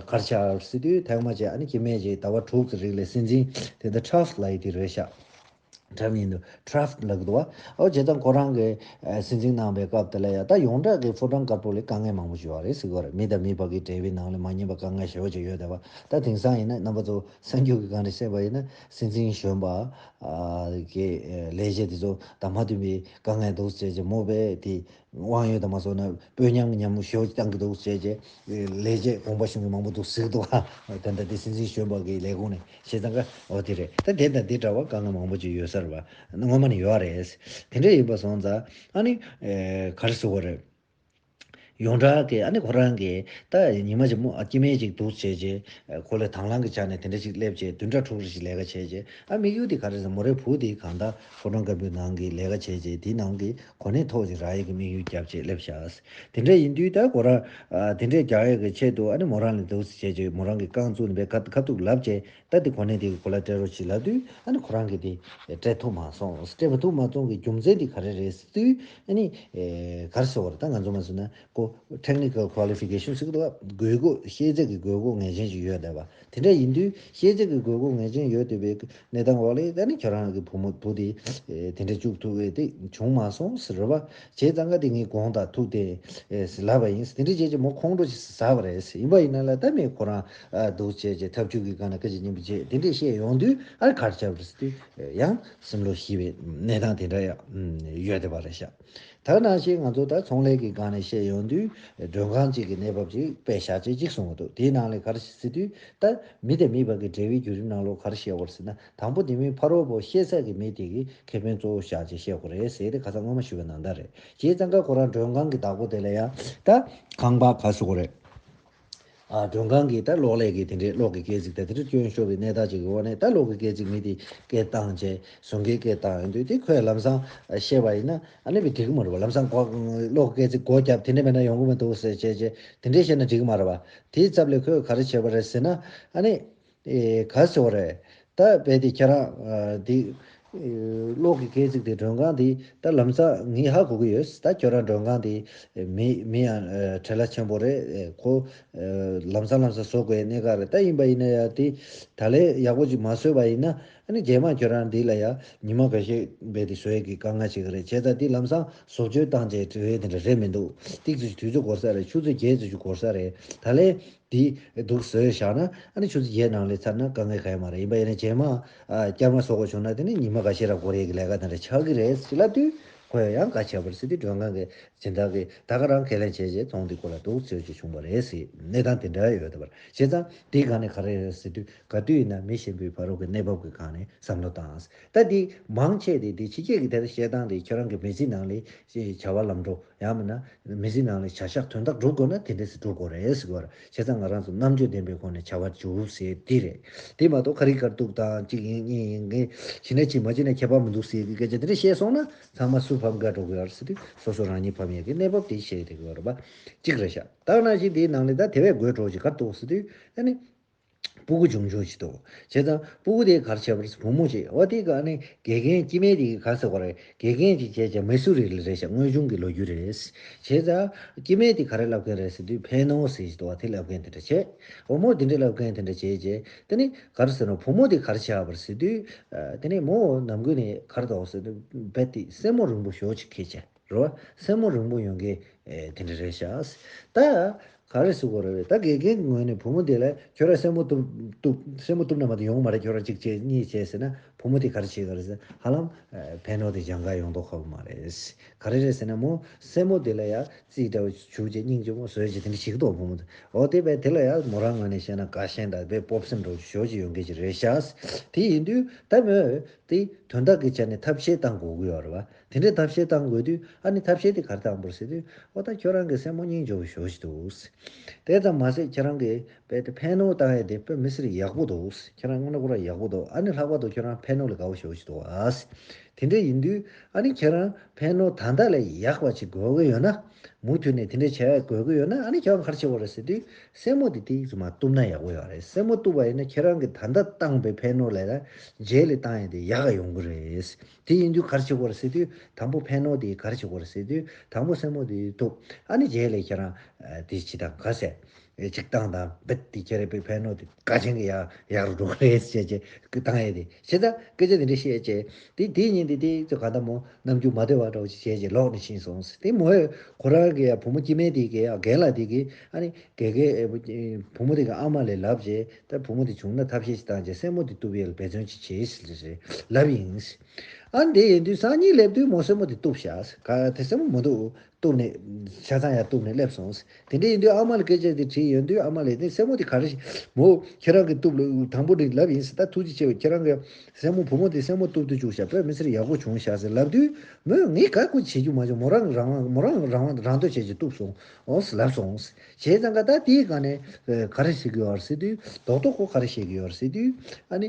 ག་རེ་བྱས་པ་རེད་ཟེར་དུས་ཐེངས་མ་ཅིག་ཨ་ནི་སྐྱེ་དམན་ཅིག་ཟླ་བ་དྲུག་གི་རིང་ལ་སྲིད་འཛིན་དེ་འདྲ་ཁྲབ་ལབ་ཡས་དེ་རེད་ཤག་ཁྲབ་ཡིན་འདུག་ཁྲབ་ལབ་ཀྱི་འདུག་བ། ཨོ་བྱས་ཙང་ཁོ་རང་གིས་ཨ་སྲིད་འཛིན་གནང་བའི་སྐབས་དེ་ལ་ཡ་ད་ཡོངས་གྲགས་ཀྱི་ཕོ་བྲང་དཀར་པོ་ལ་དཀའ་ངལ་མང་པོ་ཞིག་ཡོད་རེད་ཟེར་གྱི་ཡོད་རེད། མི་དང་མི་བར་གྱི་འབྲེལ་བའི་ནང་ལ་མ་ཉན་པ་དཀའ་ངལ་ཞེ་པོ་ཅིག་ཡོད་བསྡད་པ། ད་དེང་སང་ཡིན་ན་རྣམ་པ་ཚོ་གསར་འགྱུར་གྱི་སྒང་ནས་གསན་པ་ཡིན་ན་སྲིད་འཛིན་གཞོན་པ་ཨ་གི་ཨ་ལས་བྱེད་དེ་ཚོ་དང་མ་མཐུན་པའི་དཀའ་ངལ་འདུག་ཟེར་བྱས་མོ་བས་དེ་དབང་ཡོད་དང་མ་སོང་ན་དཔོན་ཉམས་ཉམས་ཞེ་པོ་ཅིག་བཏང་གི་འདུག་ཟེར་བྱས་ལས་བྱེད་གོང་འཕེལ་གཞུང་གི་མང་པོ་འདུག་ཟེར་གྱི་འདུག་བ། ད་ལྟ་དེ་སྲིད་འཛིན་གཞོན་པ་གི་ལས་ཁུངས་ནས། བྱས་ཙང་ཀ་འོ་དེ་རེད། ད་དེ་དང་དེ་འདྲ་བ་དཀའ་ངལ་མང་པོ་ཅིག་ཡོད་ས་རེད་བ། སྔོན་མ་ནས་ཡོད་རེད། དེ་འདྲ་ཡིན་པ་སོང་ཙང་ཨ་ནི་ཨེ་ག་རེ་ཟེར་དགོས་རེད། ཡོངས་གྲགས་ཀྱི་ཨ་ནི་ཁོ་རང་གི་ད་ཉི་མ་གཅིག་མོ་ཨ་སྐྱེ་དམན་ཅིག་འདུག་བྱས་རྗེས་ཁོ་ལ་དང་བླངས་ཀྱི་ཆ་ནས་དེ་འདྲ་ཅིག་སླེབས་རྗེས་བདུན་ཕྲག་དྲུག་རེ་ཞིག་ལས་ཀ་བྱས་རྗེས་ཨ་དམིགས་ཡུལ་དེ་ག་རེ་ཟེར་མོ་རའི་བུ་དེ་གང་ལྟར་ཕོ་བྲང་དཀར་པོའི་ནང་གི་ལས་ཀ་བྱས་རྗེས་དེའི་ནང་གི་གོ་གནས་མཐོ་ཅིག་རག་ཡས་ཀྱི་དམིགས་ཡུལ་བརྒྱབ་བྱས་སླེབས་ཤག་དེ་འདྲ་ཡིན་དུས་ད་ཁོ་རང་དེ་འདྲས་རྒྱག་ཡས་ཀྱི་ཆེད་དུ་ཨ་ནི་མོ་རང་ལ་འདུག་བྱས་རྗེས་མོ་རང་གི་རྐང་བཙུགས་ནས་པའི་ཁ་ཁ་ཐུག་ལབ་བྱས། ད་དེ་གོ་གནས་དེ་གི་གོ་ལ་སྤྲད་རོགས་བྱེད་ལབ་དུས་ཨ་ནི་ཁོ་རང་གིས་དེ་སྤྲད་ཐུབ་མ་སོང་། སྤྲད་མ་ཐུབ་མ་སོང་གི་རྒྱུ་མཚན་དེ་ག་རེ་རེད་ཟེར་དུས་ཨ་ནི་ག་རེ་ཟེར་བ་རེད། ད་ང་ཚོ་མ་ཟེར་ན་ཁོ་technical qualification ཟེར་གི་འདུག་ག་དགོས་མཁོ་ཤེས་ཚད་ཀྱི་དགོས་མཁོ་ངེས་ཅན་ཞིག་ཡོད་བསྡད་པ་དེ་འདྲ་ཡིན་དུས་ཤེས་ཚད་ཀྱི་དགོས་མཁོ་ངེས་ཅན་ཡོད་བསྡད་པའི་གནས་སྟངས་འོག་ལ་ཨ་ནི་ཁྱོད་རང་གི་བུ་མོ་བུ་དེ་དེ་འདྲ་བཅུག་ཐུབ་པའི་དེ་བྱུང་མ་སོང་ཟེར་བ་བྱས་ཙང་ཀ་དེ་ངས་དགོངས་དག་ཐུགས་དེ་ལབ་པ་ཡིན། དེ་འདྲ་བྱས་རྗེས་མོ་ཁོང་ཁྲོ་ཞིག་ཟ་བ་རེད། ཡིན་པ་ཡིན་ན་ལ་ད་མི་ཁོ་རང་འདུག་བྱས་རྗེས་ཐབས་ཇུས་ཀྱི་སྒང་ནས་སྐད་ཆ་སྙན་པོ་བྱས་དེ་འདྲས་བཤད་ཡོང་དུས་ཨ་གར་ཆགས་པ་རེད་ཟེར་དུས་ཡང་སེམས་ལོ་ཞི་བའི་གནས་སྟངས་དེ་འདྲ་ཡང་ཡོད་བསྡད་པ་རེད་ཤག་ད་ནང་བཞིན་ང་ཚོ་ད་ཚོང་ལས་ཀྱི་སྒང་ནས་བཤད་ཡོང་དུས་མགྲོན་ཁང་གཅིག་གི་གནས་བབ་ཅིག་དཔེ་བཞག་ཅིག་ཅིག་གསུངས་འདུག་དེའི་ནང་ལས་ག་རེ་ཟེར་དུས་ད་མི་དང་མི་བར་གྱི་འབྲེལ་བའི་བརྒྱུད་རིམ་ནང་ལོགས་ག་རེ་བཤད་པ་རེད་ཟེར་ན་དང་པོ་དེ་མིན་ཕ་རོལ་པོ་ཤེས་ཚད་ཀྱི་མི་དེ་གི་ཁེ་ཕན་གཙོ་བོ་བཞག་ཅིག་བཤད་དགོས་རེད་ཟེར་ཏེ་ཁ་སང་སྔོན་མ་ཞུས་པ་ནང་ལྟར་རེད། བྱས་ཙང་ཀ་ཁོ་རང་མགྲོན་ཁང་གི་བདག་པོ་དེ་ལ་ཡང་ད་ཁང་པ་ག་ཟེར་དགོས་རེད། ཨ་མགྲོན་ཁང་གི་ད་གློག་ཀླད་ཀྱི་དེ་འདྲའི་གློག་གི་སྐས་འཛུགས་དང་དེ་འདྲ་སྐྱོན་ཤོར་བའི་གནས་སྟངས་ཅིག་གི་འོག་ནས་ད་གློག་གི་སྐས་འཛུགས་མི་དེ་སྐད་བཏང་བྱས་བཟོ་མཁན་སྐད་བཏང་ཡོང་དུས་དེ་ཁོས་ལམ་སང་བཤད་པ་ཡིན་ན་ཨ་ནི་བི་འགྲིག་གི་མ་རེད་པ། ལམ་སང་གོ་གློག་གི་སྐས་འཛུགས་སྒོ་བརྒྱབ་དེ་འདྲ་མེད་ན་ཡོང་གི་མི་འདུག་ཟེར་བྱས་བྱས་དེ་འདྲ་བཤད་ན་འགྲིག་གི་མ་རེད་པ། དེའི་ཚབ་ལས་ཁོས་ག་རེ་བྱས་པ་རེད་ཟེར་ན་ཨ་ནི། ཨེ་ག་ཟེར་བ་རེད། ད་རྦད་དེ་ཁྱེད་རང་ཨ་འདི་ཨེ་གློག་གི་སྐས་འཛུགས་དེ་མགྲོན་ཁང་དེ་ད་ལམ་སང་ངས་ཧ་གོ་གི་ཡོད། ད་ཁྱོད་རང་མགྲོན་ཁང་དེ་ཨེ་མི་མི་ཡང་ཨེ་བྲེལ་བ་ཆེན་པོ་རེད། ཨེ་ཁོ་ཨེ་ལམ་སང་ལམ་སང་བཟོ་དགོས་གནད་འགག་རེད། ད་ཡིན་པ་ཡིན་ན་ཡང་དེ་ད་ལས་ཡག་པོ་ཅིག་མ་བཟོས་པ་ཡིན་ན་ཨ་ནི་རྗེས་མ་ཁྱོད་རང་འདི་ལ་ཡང་ཉི་མ་འགའ་ཤས་རྦད་དེ་བཟོ་ཡས་ཀྱི་དཀའ་ངལ་ཅིག་རེད། བྱས་ཙང་དེ་ལམ་སང་བཟོ་བཅོས་བཏང་བྱས་བྲེལ་བ་དེ་འདྲ་རེད་མི་འདུག་ཏིག་ཙམ་དུས་ཚོད་འགོར་ས་རེད། ཆུ་ཚོད་བརྒྱད་ཙམ་ཅིག་འགོར་ས་རེད། ད་ལས། དེ་འདུག་བཟོས་བཞག་ན་ཨ་ནི་ཆུ་ཚོད་བརྒྱད་ནང་ལས་ཚར་ན་དཀའ་ངལ་གང་ཡང་མ་རེད། ཡིན་པ་ཡིན་ན་རྗེས་མ་ཨ་བསྐྱར་མ་བཟོ་དགོས་བྱུང་ན་དེ་ནི་ཉི་མ་འགའ་ཤས་ར་འགོར་ཡས་ཀྱི་ལས་ཀ་དེ་འདྲ་ཆགས་ཀྱི་རེད་ཟེར་ལབ་དུས་ཁོ་ཡང་ག་བྱས་པ་རེད་ཟེར་དུས་མགྲོན་ཁང་གི་སྦྱིན་བདག་གིས་ད་ག་རང་ཁས་ལེན་བྱས་རྗེས་ཚོང་འདི་ཁོ་ལ་འདུག་བཟོས་ཀྱི་བྱུང་བ་རེད་ཟེར་གནས་སྟངས་དེ་འདྲ་ཡོད་བསྡད་པ་རེད། བྱས་ཙང་དེའི་སྒང་ནས་ག་རེ་རེད་ཟེར་དུས་ག་དུས་ཡིན་ན་མི་གཞན་པའི་ཕ་རོལ་གྱི་གནས་བབ་ཀྱི་སྒང་ནས་བསམ་བློ་བཏང་། ད་འདི་མང་ཆེ་དེ་འདི་ཕྱི་རྒྱལ་གྱི་དེ་ལྟར་བཤད་སྟངས་དེ་ཁྱོད་རང་གི་མི་ཚེ་ནང་ལས་བྱ་བ་ལམ་འགྲོ་ཡང་མིན་ན། མི་ཚེ་ནང་ལ་བྱ་གཞག་དོན་དག་སྒྲུབ་དགོས་ན་དེ་འདྲས་སེ་སྒྲུབ་དགོས་རེད་ཟེར་གྱི་ཡོད་རེད། བྱས་ཙང་ང་རང་ཚོ་རྣམ་དཔྱོད་ལྡན་པའི་སྒོ་ནས་བྱ་བ་སྒྲུབ་ཟེར་དེ་རེད། དེ་མ་གཏོགས་ཁ་རི་ཁ་ཐུག་དང་གཅིག་ཡིན་གཉིས་ཡིན་གྱི་བྱེད་ན་བྱེད་མ་བྱེད་ན་ཁྱད་པར་མི་འདུག་ཟེར་གྱི་སྐད་ཆ་དེ་འདྲས་བཤད་སོང་ན་ཚང་མ་སུ་ཕམ་དགའ་འགྲོ་གི་ཡོད་རེད་ཟེར་དུས་སོ་སོ་རང་ཉིད་ཕམ་ཡས་ཀྱི་གནས་བབ་དེ་བཤད་བསྡད་ཀྱི་ཡོད་རེད་པ། གཅིག་རེད་ཤག་ད་ག་ནང་བཞིན་དེའི་ནང་ལས་ད་དེ་བས་དགོད་བྲོ་ཞིག་ག་རེ་འདུག་ཟེར་དུས་ཨ་ནི། སྤུ་གུ་ཆུང་ཆུང་ཞིག་འདུག་བྱས་ཙང་སྤུ་གུ་དེ་ག་རེ་བྱས་པ་རེད། བུ་མོ་ཅིག་འོ་དེ་ག་ནི་དགེ་རྒན་སྐྱེ་དམན་དེ་ག་ཟེར་བ་རེད། དགེ་རྒན་ཅིག་བྱས་ཀྱང་མི་སུ་རི་ལ་རེད་ཤག་དངོས་བྱུང་གི་ལོ་རྒྱུས་རེད། བྱས་ཙང་སྐྱེ་དམན་དེ་ག་རེ་བསླབ་མཁན་རེད་ཟེར་དུས་ཕན་ནོ་ཟེར་ཞིག་འདུག་བ། དེ་བསླབ་མཁན་དེ་འདྲ་བྱས། འོ་མོ་དེ་འདྲ་བསླབ་མཁན་དེ་འདྲ་བྱས་རྗེས་དེ་ནི་ག་རེ་ཟེར་ནོ་བུ་མོ་དེ་ག་རེ་བྱས་པ་རེད་ཟེར་དུས་དེ་ནི་མོ་ནམ་རྒྱུན་ནས་ག་རེ་འདུག་ཟེར་དུས་རྦད་དེ་སེན་མོ་རིང་པོ་ཞེ་པོ་ཅིག་འཁྱེར་བྱས། རེད་བ། སེན་མོ་རིང་པོ་ཡོང་གི་ཨེ་དེ་འདྲ་རེད་ཤག་ད་ག་རེ་ཟེར་དགོས་རེད། ད་དགེ་རྒན་གྱི་ངོས་ནས་བུ་མོ་དེ་ལ་ཁྱོད་རང་སེན་མོ་གཏུབ་གཏུབ་སེན་མོ་གཏུབ་ན་མ་གཏོགས་ཡོང་མ་རེད། ཁྱོད་རང་གཅིག་བྱས་གཉིས་བྱས་ཟེར་ན་བུ་མོ་དེ་ག་རེ་བྱེད་ག་རེད་ཟེར་ན་ཧ་ལམ་ཨེ་ཕན་ནོ་དེ་སྦྱང་ག་ཡོང་མདོག་ཁ་པོ་མ་རེད། ག་རེ་རེད་ཟེར་ན་མོ་སེན་མོ་དེ་ལ་ཡ་རྩིས་འདྲ་བོ་བྱུག་བྱས་སྙིང་རྗེ་མོ་བཟོས་བྱས་དེ་འདྲ་ཞིག་འདུག་བུ་མོ་དེ། འོ་དེ་བས་དེ་ལ་ཡ་མོ་རང་ངོས་ནས་བཤད་ན་དགའ་ཞེན་དང་དཔེ་སྤོབས་སེམས་འདྲ་བོ་ཞེ་པོ་ཅིག་ཡོང་མཁན་ཅིག་རེད་ཤག་དེ་ཡིན་དུས་ད་མོས། དེ་དོན་དག་གི་ཆ་ནས་ཐབས་ཤེས་བཏང་དགོས་ཀྱི་ཡོད་རེད་བ། དེ་འདྲའི་ཐབས་ཤེས་བཏང་དགོས་དུས་ཨ་ནི་ཐབས་ཤེས་དེ་ག་རེ་བཏང་དགོས་རེད་ཟེར་དུས་འོ་ད་ཁྱོད་རང་གི་སེན་མོ་སྙིང་རྗེ་པོ་ཞེ་པོ་ཞིག་འདུག་དེ་ཙམ་མ་ཟད་ཁྱེད་རང་གིས་རྦད་དེ་ཕན་ནོ་བཏང་ཡས་དེ་དཔེ་མི་སྲིད་ཡག་པོ་འདུག་ཁྱེད་རང་དངོས་གནས་ཁོ་རང་ཡག་པོ་འདུག་ཨ་ནི་ལྷག་པར་དུ་ཁྱོད་རང་ཕན་ནོ་ལ་དགའ་པོ་ཞེ་པོ་ཞིག་འདུག་ཨ། དེ་འདྲ་ཡིན་དུས་ཨ་ནི་ཁྱེད་རང་ཕན་ནོ་ད་ལྟ་ལས་ཡག་པ་ཅིག་དགོས་ཀྱི་ཡོད་ན། མུ་མཐུད་ནས་དེ་འདྲ་བྱེད་ཡ་དགོས་ཀྱི་ཡོད་ན་ཨ་ནི་ཁྱེད་རང་ག་རེ་བྱེད་དགོས་རེད་ཟེར་དུས་སེན་མོ་དེ་ཏིག་ཙམ་མར་གཏུབ་ན་ཡག་པོ་ཡོད་རེད། སེན་མོ་གཏུབ་པ་ཡིན་ན་ཁྱེད་རང་གིས་ད་ལྟ་བཏང་པའི་ཕན་ནོ་ལས་ད་རྗེས་ལ་བཏང་ཡ་དེ་ཡག་ག་ཡོང་གི་རེད། དེ་ཡིན་དུས་ག་རེ་བྱེད་དགོས་རེད་ཟེར་དུས་དང་པོ་ཕན་ནོ་དེ་ག་རེ་བྱེད་དགོས་རེད་ཟེར་དུས་དང་པོ་སེན་མོ་དེ་གཏུབ། ཨ་ནི་རྗེས་ལ་ཁྱེད་རང་དེ་ཅི་དང་ག་ཟེར་ཅིག་བཏང་དང་རྦད་དེ་ཁྱེད་རང་པའི་ཕན་ནོ་དེ་དགའ་ཆེན་གྱི་ཡག་ཡག་རུ་འགྲོ་གི་རེད་ཟེར་བྱས་བཏང་ཡ་དེ་བྱས་ཙང་སྐད་ཆ་དེ་འདྲ་བཤད་བྱས་དེ་དེ་ཉིན་དེ་དེ་ཚོ་ག་ད་མོ། རྣམ་འགྱུར་མ་བདེ་བ་འདྲ་བོ་ཅིག་བྱས་རྗེས་ལོག་ནས་ཕྱིན་སོང་། དེ་མོ་ཡ་ཁོ་རང་གི་ཡ་བུ་མོ་སྐྱེ་དམན་དེ་གི་ཡ་རྒན་ལགས་དེ་གི་ཨ་ནི་དགེ་རྒན་ཨེ་བུ་བུ་མོ་དེ་གི་ཨ་མ་ལས་ལབ་རྗེས་ད་བུ་མོ་དེ་བྱུང་ན་ཐབས་ཤེས་ཤིག་བཏང་རྗེས་སེན་མོ་དེ་གཏུབ་ཡས་ལ་འབད་བརྩོན་ཅིག་བྱེད་ཟེར་ལབ་ཡིན། ཨ་ནི་དེ་ཡིན་དུས་སང་ཉིན་སླེབས་དུས་མོ་སེན་མོ་དེ་གཏུབ་བཞག་ག་དེ་སེན་མོ་མི་འདུག་གཏུབ་ནས་ཆ་ཚང་ཡར་གཏུབ་ནས་སླེབས་སོང་། དེ་འདྲ་ཡིན་དུས་ཨ་མ་ལ་སྐད་ཆ་དེ་དྲིས་ཡོང་དུས་ཨ་མ་ལས་ནི་སྲས་མོ་དེ་ག་རེ་ཞིག་མོ་ཁྱེད་རང་གི་གཏུབ་ལ་དང་པོ་དེ་ལབ་ཡིན་ཟེར། ད་ཐུགས་རྗེ་ཆེ་བས། ཁྱེད་རང་གི་སྲས་མོ་བུ་མོ་དེ་སྲས་མོ་གཏུབ་ཏུ་བཅུག་ཤག་དཔེ་མི་སྲིད་ཡག་པོ་བྱུང་ཤག་ཟེར་ལབ་དུས་མོས་ངས་ག་གུ་བྱེད་རྒྱུ་མ་བྱུང་། མོ་རང་རང་དབང་མོ་རང་རང་དབང་རང་འདོད་བྱས་ཀྱི་གཏུབ་སོང་ཨོ་ཟེར་ལབ་སོང་། བྱས་ཙང་ཀ་ད་དེའི་སྒང་ནས་ག་རེ་ཞིག་ཡོད་རེད་ཟེར་དུས་རྡོག་རྡོག་ཁོ་ག་རེ་བཤད་ཀྱི་ཡོད་རེད་ཟེར་དུས་ཨ་ནི་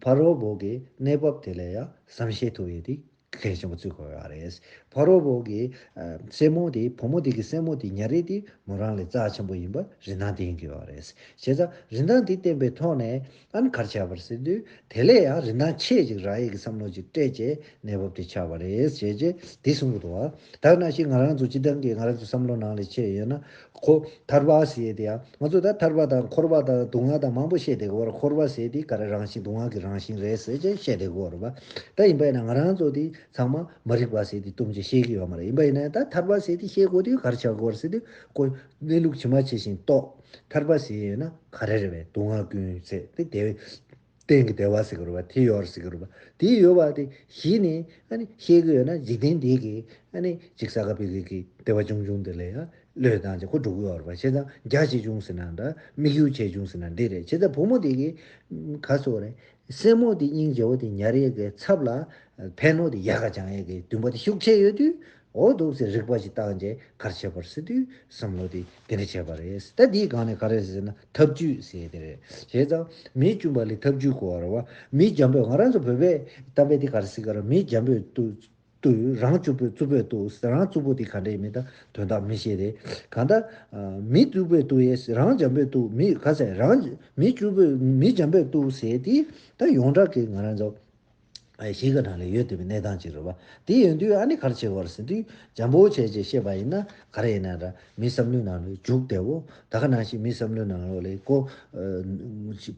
ཕ་རོལ་པོ་གི་གནས་བབ་དེ་ལ་ཡང་བསམ་ཤེས་ཐུབ་ཡོད་དེ། གལ་ཆེན་པོ་བརྩི་དགོས་ཡོད་རེད། ཕ་རོལ་པོ་གི་ཨ་སྲས་མོ་དེ་བུ་མོ་དེ་གི་སྲས་མོ་དེ་ཉ་རིགས་དེ་མོ་རང་ལས་རྩ་ཆེན་པོ་ཡིན་པ་རིན་ཐང་ལྡན་གྱི་ཡོད་རེད། བྱས་ཙང་རིན་ཐང་དེ་བསྟན་པའི་ཐོག་ནས་ཨ་ནི་ག་རེ་བྱས་པ་རེད་ཟེར་དུས་དེ་ལས་ཡང་རིན་ཐང་ཆེ་ཅིག་རག་ཡས་ཀྱི་བསམ་བློ་ཅིག་སྤྲད་བྱས་གནས་བབ་དེ་ཆགས་པ་རེད་ཅེས་བྱས་དེ་གསུང་གི་འདུག་བ། ད་ནང་བཞིན་ང་རང་ཚོ་སྤྱི་བཏང་གི་ང་རང་ཚོ་བསམ་བློ་ནང་ལ་ཆེ་ཡོད་ན། ཁོ་ཐར་པ་ཟེར་ཡས་དེ་ཡང་ང་ཚོ་ད་ཐར་པ་དང་འཁོར་བ་དང་སྡུག་བསྔལ་དང་མང་པོ་བཤད་བསྡད་ཀྱི་ཡོད་རེད། འཁོར་བ་ཟེར་དེ་ག་རེ་རང་བཞིན་སྡུག་བསྔལ་གྱི་རང་བཞིན་རེད་ཟེར་བྱས་བཤད་བསྡད་ཀྱི་ཡོད་རེད་པ། ད་ཡིན་པ་ཡིན་ན་ང་རང་ཚོ་དེ་ཚང་མ་མ་རིག་པ་ཟེར་དེ་གཏུམ་ཅིག་བཤད་ཀྱི་ཡོད་མ་རེད། ཡིན་པ་ཡིན་ན་ད་ཐར་པ་ཟེར་དེ་བཤད་དགོས་དུས་ག་རེ་ཆགས་ཀྱི་ཡོད་རེད་ཟེར་དུས་ཁོ་གནས་ལུགས་ཇི་མ་ཇི་བཞིན་རྟོགས། ཐར་པ་ཟེར་ཡོད་ན་ག་རེ་རེད་པས། སྡུག་བསྔལ་ཀུན་ཟད་དེ་བདེ་བའི་གཏན་གྱི་བདེ་བ་ཟེར་གྱི་རེད་པ། དེ་ཡོད་རེད་ཟེར་གྱི་རེད་པ། དེ་ཡོད་པ་དེ་གཞི་ནས་ཨ་ནི་བཤད་ཀྱི་ཡོད་ན་འཇིག་རྟེན་འདི་གི་ཨ་ནི་ཅིག་ས་ག་པི་གི་གི་བདེ་བ་ཆུང་ཆུང་དེ་ལ་ཡང་བློས་བཏང་བྱས་ཁོ་འགྲོ་གི་ཡོད་རེད་པ། བྱས་ཙང་རྒྱ་ཆེ་ཆུང་ཟེར་ན་འདྲ། དམིགས་ཡུལ་ཆེ་ཆུང་ཟེར་ན་འདི་རེད། བྱས་ཙང་བུ་མོ་དེ་གི་ག་སོ་རེད། སྲས་མོ་དེ་སྙིང་རྗེ་བོ་དེ་ཉ་རིགས་ཀྱི་ཚབ་ལ་ཕན་ནོ་དེ་ཡག་ག་སྦྱང་ཡས་ཀྱི་འདུན་པ་དེ་ཤུགས་ཆེ་ཡོད་དུས། འོ་འདུག་ཟེར་རིག་པ་ཞིག་བཏང་རྗེས་ག་རེ་བྱས་པ་རེད་ཟེར་དུས་བསམ་བློ་དེ་དེ་འདྲ་བྱས་པ་རེད། ད་འདིའི་སྒང་ནས་ག་རེ་ཟེར་ན་ཐབས་ཇུས་ཟེར་དེ་རེད། བྱས་ཙང་མི་བཅུན་པ་ལས་ཐབས་ཇུས་གོ་བ་རེད་པ། མི་འཇམ་པོས་ང་རང་ཚོ་བོད་པའི་གཏམ་དཔེ་དེ་ག་རེ་ཟེར་ག་རེ། མི་འཇམ་པོས་གཏུབ་གཏུབ། རང་རྩུབ་པོས་རྩུབ་པོས་གཏུབ། རང་རྩུབ་པོ་དེ་ག་འདྲ་ཡིན་མིན་ད་དོན་དག་མི་ཤེས་རེད། གང་ལྟར་མི་རྩུབ་པོས་གཏུབ་ཡས་རང་འཇམ་པོས་གཏུབ། མི་ག་ཟེར་རང་མི་རྩུབ་པོས་མི་འཇམ་པོས་གཏུབ་ཟེར་དེ་ད་ཡོངས་གྲགས་ཀྱི་ང་རང་ཚོ། ཨ་གཞིས་ཀ་ནང་ལ་ཡོད་བསྡད་པའི་གནས་སྟངས་ཅིག་རེད་པ། དེ་ཡིན་དུས་ཨ་ནི་ག་རེ་བྱེད་དགོས་རེད་ཟེར་དུས་འཇམ་པོ་བྱས་རྗེས་བཤད་པ་ཡིན་ན་ག་རེ་ཡིན་ན་འདྲ། མི་བསམ་བློའི་ནང་ལ་འཇུག་བདེ་བོ། ད་ག་ནང་བཞིན་མི་བསམ་བློའི་ནང་ལོགས་ལ་ཀོ་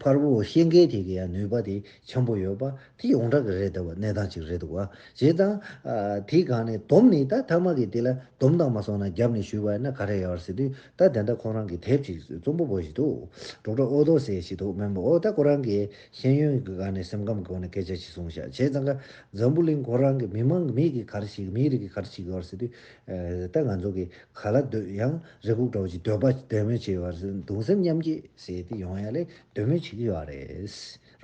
ཕར་བོ་ཤེས་མཁན་དེ་གི་ཡང་ནུས་པ་དེ་ཆེན་པོ་ཡོད་པ་དེ་ཡོངས་གྲགས་ཀྱི་རེད་བསྡད་པ་གནས་སྟངས་ཅིག་རེད་འདུག་བ། བྱས་ཙང་དེའི་སྒང་ནས་སྡོམ་ནི་ད་ཐ་མ་གི་དེ་ལ་སྡོམ་དང་མ་སོང་ན་རྒྱབ་ནས་ཞུས་པ་ཡིན་ན་ག་རེ་ཡོད་རེད་ཟེར་དུས། ད་དེ་འདྲ་ཁོང་རང་གི་དེབ་ཅིག་རྩོམ་པ་པོ་ཞིག་འདུག་ཌོག་ཊར་ཨོ་དོ་ཟེར་ཞིག་འདུག་མེན་པ། ཨོ་ད་ཁོ་རང་གི་ཤེས་ཡོན་གྱི་སྒང་ནས་སེམས་ཁམས་ཀྱི་སྒོ་ནས་སྐད་ཆ་ཞིག་གསུངས་ཤག་བྱས་ཙང་ཀ་འཛམ་བུ་གླིང་ཁོ་རང་གི་མི་མང་གི་མི་གི་ག་རེ་ཞིག་མི་རིགས་ཀྱི་ག་རེ་ཞིག་ཡོད་ཟེར་དུས། ཨ་ད་ང་ཚོ་གི་ག་ལ་སྡོད་ཡང་རེ་སྒུག་འདྲ་བོ་ཅིག་འདོད་པ་འདོད་མོས་བྱེད་ཡོད་རེད། གདུང་སེམས་མཉམ་སྐྱེད་ཟེར་དེ་ཡོང་ཡ་ལས་འདོད་མོས་བྱེད་ཀྱི་ཡོད་རེད།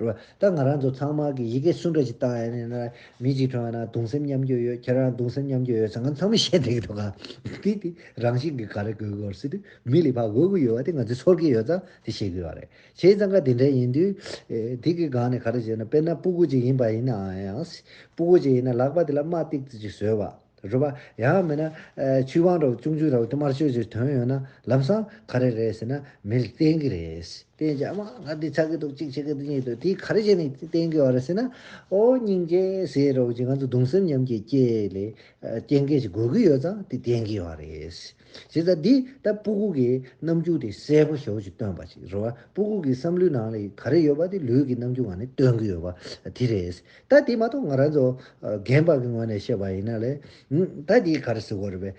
རེད་བ། ད་ང་རང་ཚོ་ཚང་མ་གི་ཡི་གེ་སུ་འདྲ་ཞིག་བཏང་ཡ་ནས་ན་མི་གཅིག་གྲོངས་ཡ་ན་གདུང་སེམས་མཉམ་སྐྱེད་ཡོད། ཁྱེད་རང་གདུང་སེམས་མཉམ་སྐྱེད་ཡོད་ཟེར་ང་ཚང་མས་བཤད་བསྡད་ཀྱི་འདུག་ག་དེ་དེ་རང་བཞིན་གྱི་ག་རེ་དགོས་ཀྱི་ཡོད་རེད་ཟེར་དུས་མི་ལ་ཕར་དགོས་ཀྱི་ཡོད་པ་དེ་ང་ཚོས་ཚོར་གྱི་ཡོད་ཙང་དེ་བཤད་ཀྱི་ཡོད་རེད། བྱས་ཙང་ཀ་དེ་འདྲ་ཡིན་དུས་ཨེ་དེ་གི་སྒང་ནས་ག་རེ་བྱས་ན། དཔེར་ན་སྤུ་གུ་ཅིག་ཡིན་པ་ཡིན་ནའང་ཡང་། སྤུ་གུ་ཅིག་ཡིན་ན་ལག་པ་དེ་ལ་རྨ་ཏིག་ཙི་ཅིག་བཟོས་པ། རེད་པ། ཡང་མིན་ན་ཨ་ཆུ་བང་འདྲ་བོ་ཆུང་ཆུང་འདྲ་བོ་དེ་དམར་ཤོག་ཅིག་ཐོན་ཡོང་ན་ལམ་སང་ག་རེ་རེད་ཟེར་ན་མི་ལ་བསྟན་གྱི་རེད། བསྟན་རྗེས་ཨ་མ་ང་འདི་ཚ་གི་འདུག་གཅིག་བྱེད་ཀྱི་འདུག་གཉིས་འདུག་དེ་ག་རེ་བྱས་ནས་བསྟན་གྱི་ཡོད་རེད་ཟེར་ན། ཨོ་སྙིང་རྗེ་ཟེར་རོགས་ཅིག་ང་ཚོ་གདུང་སེམས་མཉམ་སྐྱེད་སྐྱེ་ལས་ཨ་རྐྱེན་གྱིས་ཅིག་དགོས་ཀྱི་ཡོད་ཙང་དེ་བསྟན་གྱི་ཡོད་རེད། བྱས་ཙང་འདི་ད་སྤུ་གུ་གི་རྣམ་འགྱུར་དེ་གསལ་པོ་ཞེ་པོ་ཅིག་སྟོན་པ་ཅིག་རེད་བ། སྤུ་གུ་གི་བསམ་བློའི་ནང་ལ་ག་རེ་ཡོད་པ་དེ་ལུས་ཀྱི་རྣམ་འགྱུར་ངང་ནས་སྟོན་གྱི་ཡོད་པ་དེ་རེད། ད་དེ་མ་གཏོགས་ང་རང་ཚོ་ཨ་རྒན་པ་གི་ངོས་ནས་བཤད་པ་ཡིན་ན་ལས་ཨུམ་ད་དེ་ག་རེ་ཟེར་དགོས་རེད་པས།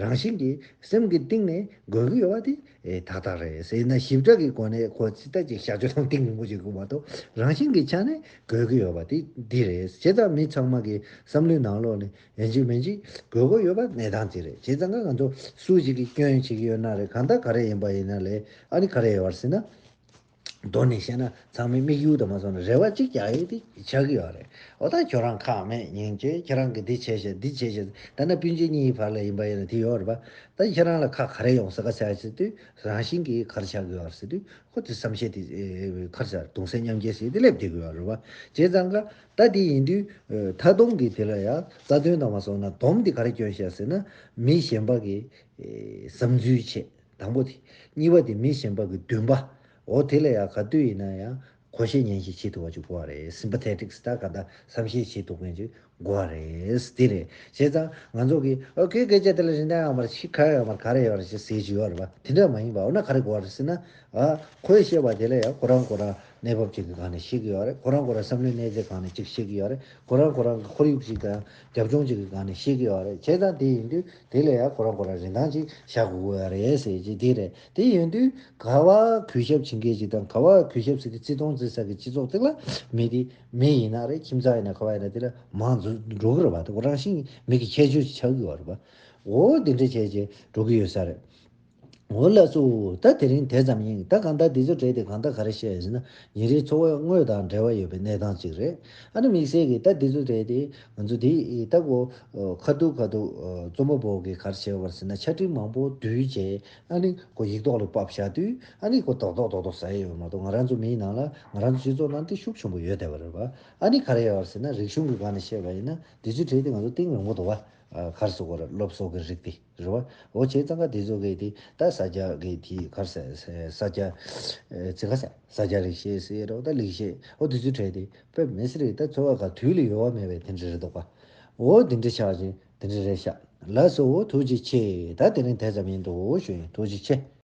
རང་བཞིན་གྱིས་སེམས་ཀྱི་གཏིང་ནས་དགོས་ཀྱི་ཡོད་པ་དེ་ཨེ་ཏག་ཏག་རེད། ཟེར་ན་ཞིབ་ཕྲ་གི་སྒོ་ནས་ཁོ་ཅི་ལྟ་ཅིག་བྱ་སྤྱོད་ཐང་གཏིང་མང་པོ་ཅིག་དགོས་མ་གཏོགས་རང་བཞིན་གྱི་ཆ་ནས་དགོས་ཀྱི་ཡོད་པ་དེ་འདི་རེད། བྱས་ཙང་མི་ཚང་མ་གི་བསམ་བློའི་ནང་ལོགས་ནས་ཡིན་གཅིག་མིན་གཅིག་དགོས་མཁོ་ཡོད་པ་གནས་སྟངས་དེ་རེད། བྱས་ཙང་ང་ཚོ་སུ་ཞིག་གིས་སྐྱོན་བྱེད་ཀྱི་ཡོད་ན་རེད། གང་ལྟར་ག་རེ་ཡིན་པ་ཡིན་ན་ལས་ཨ་ནི་ག་རེ་ཡོད་རེད་ཟེར་ན། མདོར་ནས་བཤད་ན་ཚང་མའི་དམིགས་ཡུལ་དུ་མ་སོང་ན་རེ་བ་གཅིག་རྒྱག་ཡས་དེ་ཆགས་ཀྱི་ཡོད་རེད། འོ་ད་ཁྱོད་རང་ཁག་མེད་སྙིང་རྗེ། ཁྱེད་རང་གིས་འདི་བྱས་ཤག་འདི་བྱས་ཤག་ད་ནི་སྤུན་མཆེད་གཉིས་བར་ལ་ཡིན་པ་ཡིན་ན་དེ་ཡོད་རེད་པ། ད་ཁྱེད་རང་ལ་ཁག་ག་རེ་ཡོང་ས་ག་ཟེར་ཟེར་དུས་རང་བཞིན་གྱིས་ག་རེ་ཆགས་ཀྱི་ཡོད་རེད་ཟེར་དུས་ཁོ་དེ་བསམ་ཤེས་དེ་ཨེ་ག་རེ་ཟེར་གདུང་སེམས་མཉམ་སྐྱེད་ཟེར་དེ་སླེབས་བསྡད་ཀྱི་ཡོད་རེད་པ། བྱས་ཙང་ཀ་ད་དེ་ཡིན་དུས་ཨེ་མཐའ་སྡོམ་གྱི་དེ་ལ་ཡང་རྩ་དོན་དང་མ་སོང་ན་སྡོམ་དེ་ག་རེ་སྐྱོན་ཤག་ཟེར་ན་མི་གཞན་པ་གི་ཨེ་བསམ་ཚུལ་བྱས། དང་པོ་དེ། གཉིས་པ་དེ་མི་གཞན་པ་གི་འདུན་པ། འོ་དེ་ལ་ཡང་ག་དུས་ཡིན་ན་ཡང་གོ་ཤེས་ཉན་ཤེས་བྱེད་ཐུབ་པ་ཅིག་དགོས་པ་རེད། སིམ་པ་ཐེ་ཊིག་སི་ད་ག་ད་བསམ་ཤེས་བྱེད་ཐུབ་མཁན་ཅིག་དགོས་པ་རེད། དེ་རེད། བྱས་ཙང་ང་ཚོ་གི་ཨོ་ཁོའི་སྐད་ཆ་དེ་ལ་རིན་ཐང་ཡོད་མ་རེད། ཤི་ཁ་ཡོད་མ་རེད། ག་རེ་ཡོད་རེད་ཅེས་ཟེར་གྱི་ཡོད་རེད་པ། དེ་འདྲ་མ་ཡིན་པ། འོ་ན་ག་རེ་དགོས་པ་རེད་ཟེར་ན། ཨ་ཁོས་བཤད་པ་དེ་ལ་ཡང་ཁོ་རང་ཁོ་རང་གནས་བབ་ཅིག་གི་སྒང་ནས་བཤད་ཀྱི་ཡོད་རེད། ཁོ་རང་ཁོ་རང་བསམ་བློའི་གནས་ཚད་སྒང་ནས་ཅིག་བཤད་ཀྱི་ཡོད་རེད། ཁོ་རང་ཁོ་རང་གི་ཁོར་ཡུག་ཅིག་དང་རྒྱབ་ལྗོངས་ཅིག་གི་སྒང་ནས་བཤད་ཀྱི་ཡོད་རེད། བྱས་ཙང་དེ་ཡིན་དུས་དེ་ལ་ཡང་ཁོ་རང་ཁོ་རང་རིན་ཐང་ཅིག་བཞག་དགོས་ཀྱི་ཡོད་རེད་ཟེར་གྱི་དེ་རེད། དེ་ཡིན་དུས་ག་བ་གུས་ཞབས་བྱེད་མཁན་ཅིག་དང་ག་བ་གུས་ཞབས་ཟེར་དུས་བརྩི་མཐོང་བརྩི་ས་གི་སྤྱི་ཚོགས་དེ་ལ་མི་དེ་མི་ཡིན་ན་རེད། ཁྱིམ་ཚང་ཡིན་ན་ག་བ་ཡིན་ན་དེ་ལ་མང་འགྲོ་གི་རེད་པ། དེ་ཁོ་རང་བཞིན་མི་གི་ཁྱད་ཆོས་ཅིག་ཆགས་ཀྱི་ཡོད་རེད་པ། འོ་འདི་འདྲ་བྱས་བྱས་འགྲོ་གི་ཡོད་ས་རེད། འོ་ལགས་སོ། ད་དེ་རིང་དེ་ཙམ་ཡིན། ད་གང་ལྟར་འདི་ཚོ་གྲས་དེ་གང་ལྟར་ག་རེ་བཤད་ཟེར་ན། ཉིན་རེའི་འཚོ་བ་དངོས་དང་འབྲེལ་བ་ཡོད་པའི་གནས་སྟངས་ཅིག་རེད། ཨ་ནི་དམིགས་བསལ་གྱི་ད་འདི་ཚོ་གྲས་དེ་ང་ཚོ་དེ་ད་གོ་ཁ་ཐུག་ཁ་ཐུག་རྩོམ་པ་པོ་གིས་ག་རེ་བྱས་པ་རེད་ཟེར་ན། ཆ་འཕྲིན་མང་པོ་བསྡུས་བྱས་ཨ་ནི་གོ་ཡིག་ཐོག་ལ་ཕབ་བཞག་དུས་ཨ་ནི་གོ་རྡོག་རྡོག་རྡོག་རྡོག་ཟ་ཡི་ཡོད་མ་གཏོགས། ང་རང་ཚོ་མིའི་ནང་ལ་ང་རང་ཚོ་སྤྱི་ཚོགས་ནང་དེ་ཤུགས་ཆེན་པོ་ཡོད་བསྡད་པ་རེད་པ། ཨ་ནི་ག་རེ་ཡོད་རེད་ཟེར་ན། རིག་གཞུང་གི་སྒང་ནས་བཤད་པ་ཡིན་ན་འདི་ཚོའི་གྲས་དེ་ང་ཚོ་གཏིང་རིང་པོ་འདུག་པ། ག་རེ་ཟེར་དགོས་རེད། སློབ་གསོ་གི་རིགས་དེ་རེད་པ། འོ་བྱས་ཙང་ཀ་དེ་ཚོ་གི་དེ་ད་ས་སྐྱ་གི་དེ་ག་རེ་ཟེར། ས་སྐྱ་ཚིག་ག་ས་ས་སྐྱ་རིག་གཞས་ཟེར་རོ། ད་ལེགས་བཤད། འོ་དེ་ཚོའི་གྲས་དེ་དཔེ་མི་སྲིད་རེད། ད་འཚོ་བ་ག་དུས་ལ་ཡོལ་བ་མེད་པའི་དེ་འདྲ་རེད་འདུག་པ། འོ་དེ་འདྲ་ཆགས་ཅིང་དེ་འདྲ་རེད་ཤག་ལགས་སོ། འོ་ཐུགས་རྗེ་ཆེ། ད་དེ་རིང་དེ་ཙམ་ཡིན་འདུག་ཞུ་ཡིན། ཐུགས་རྗེ་ཆེ།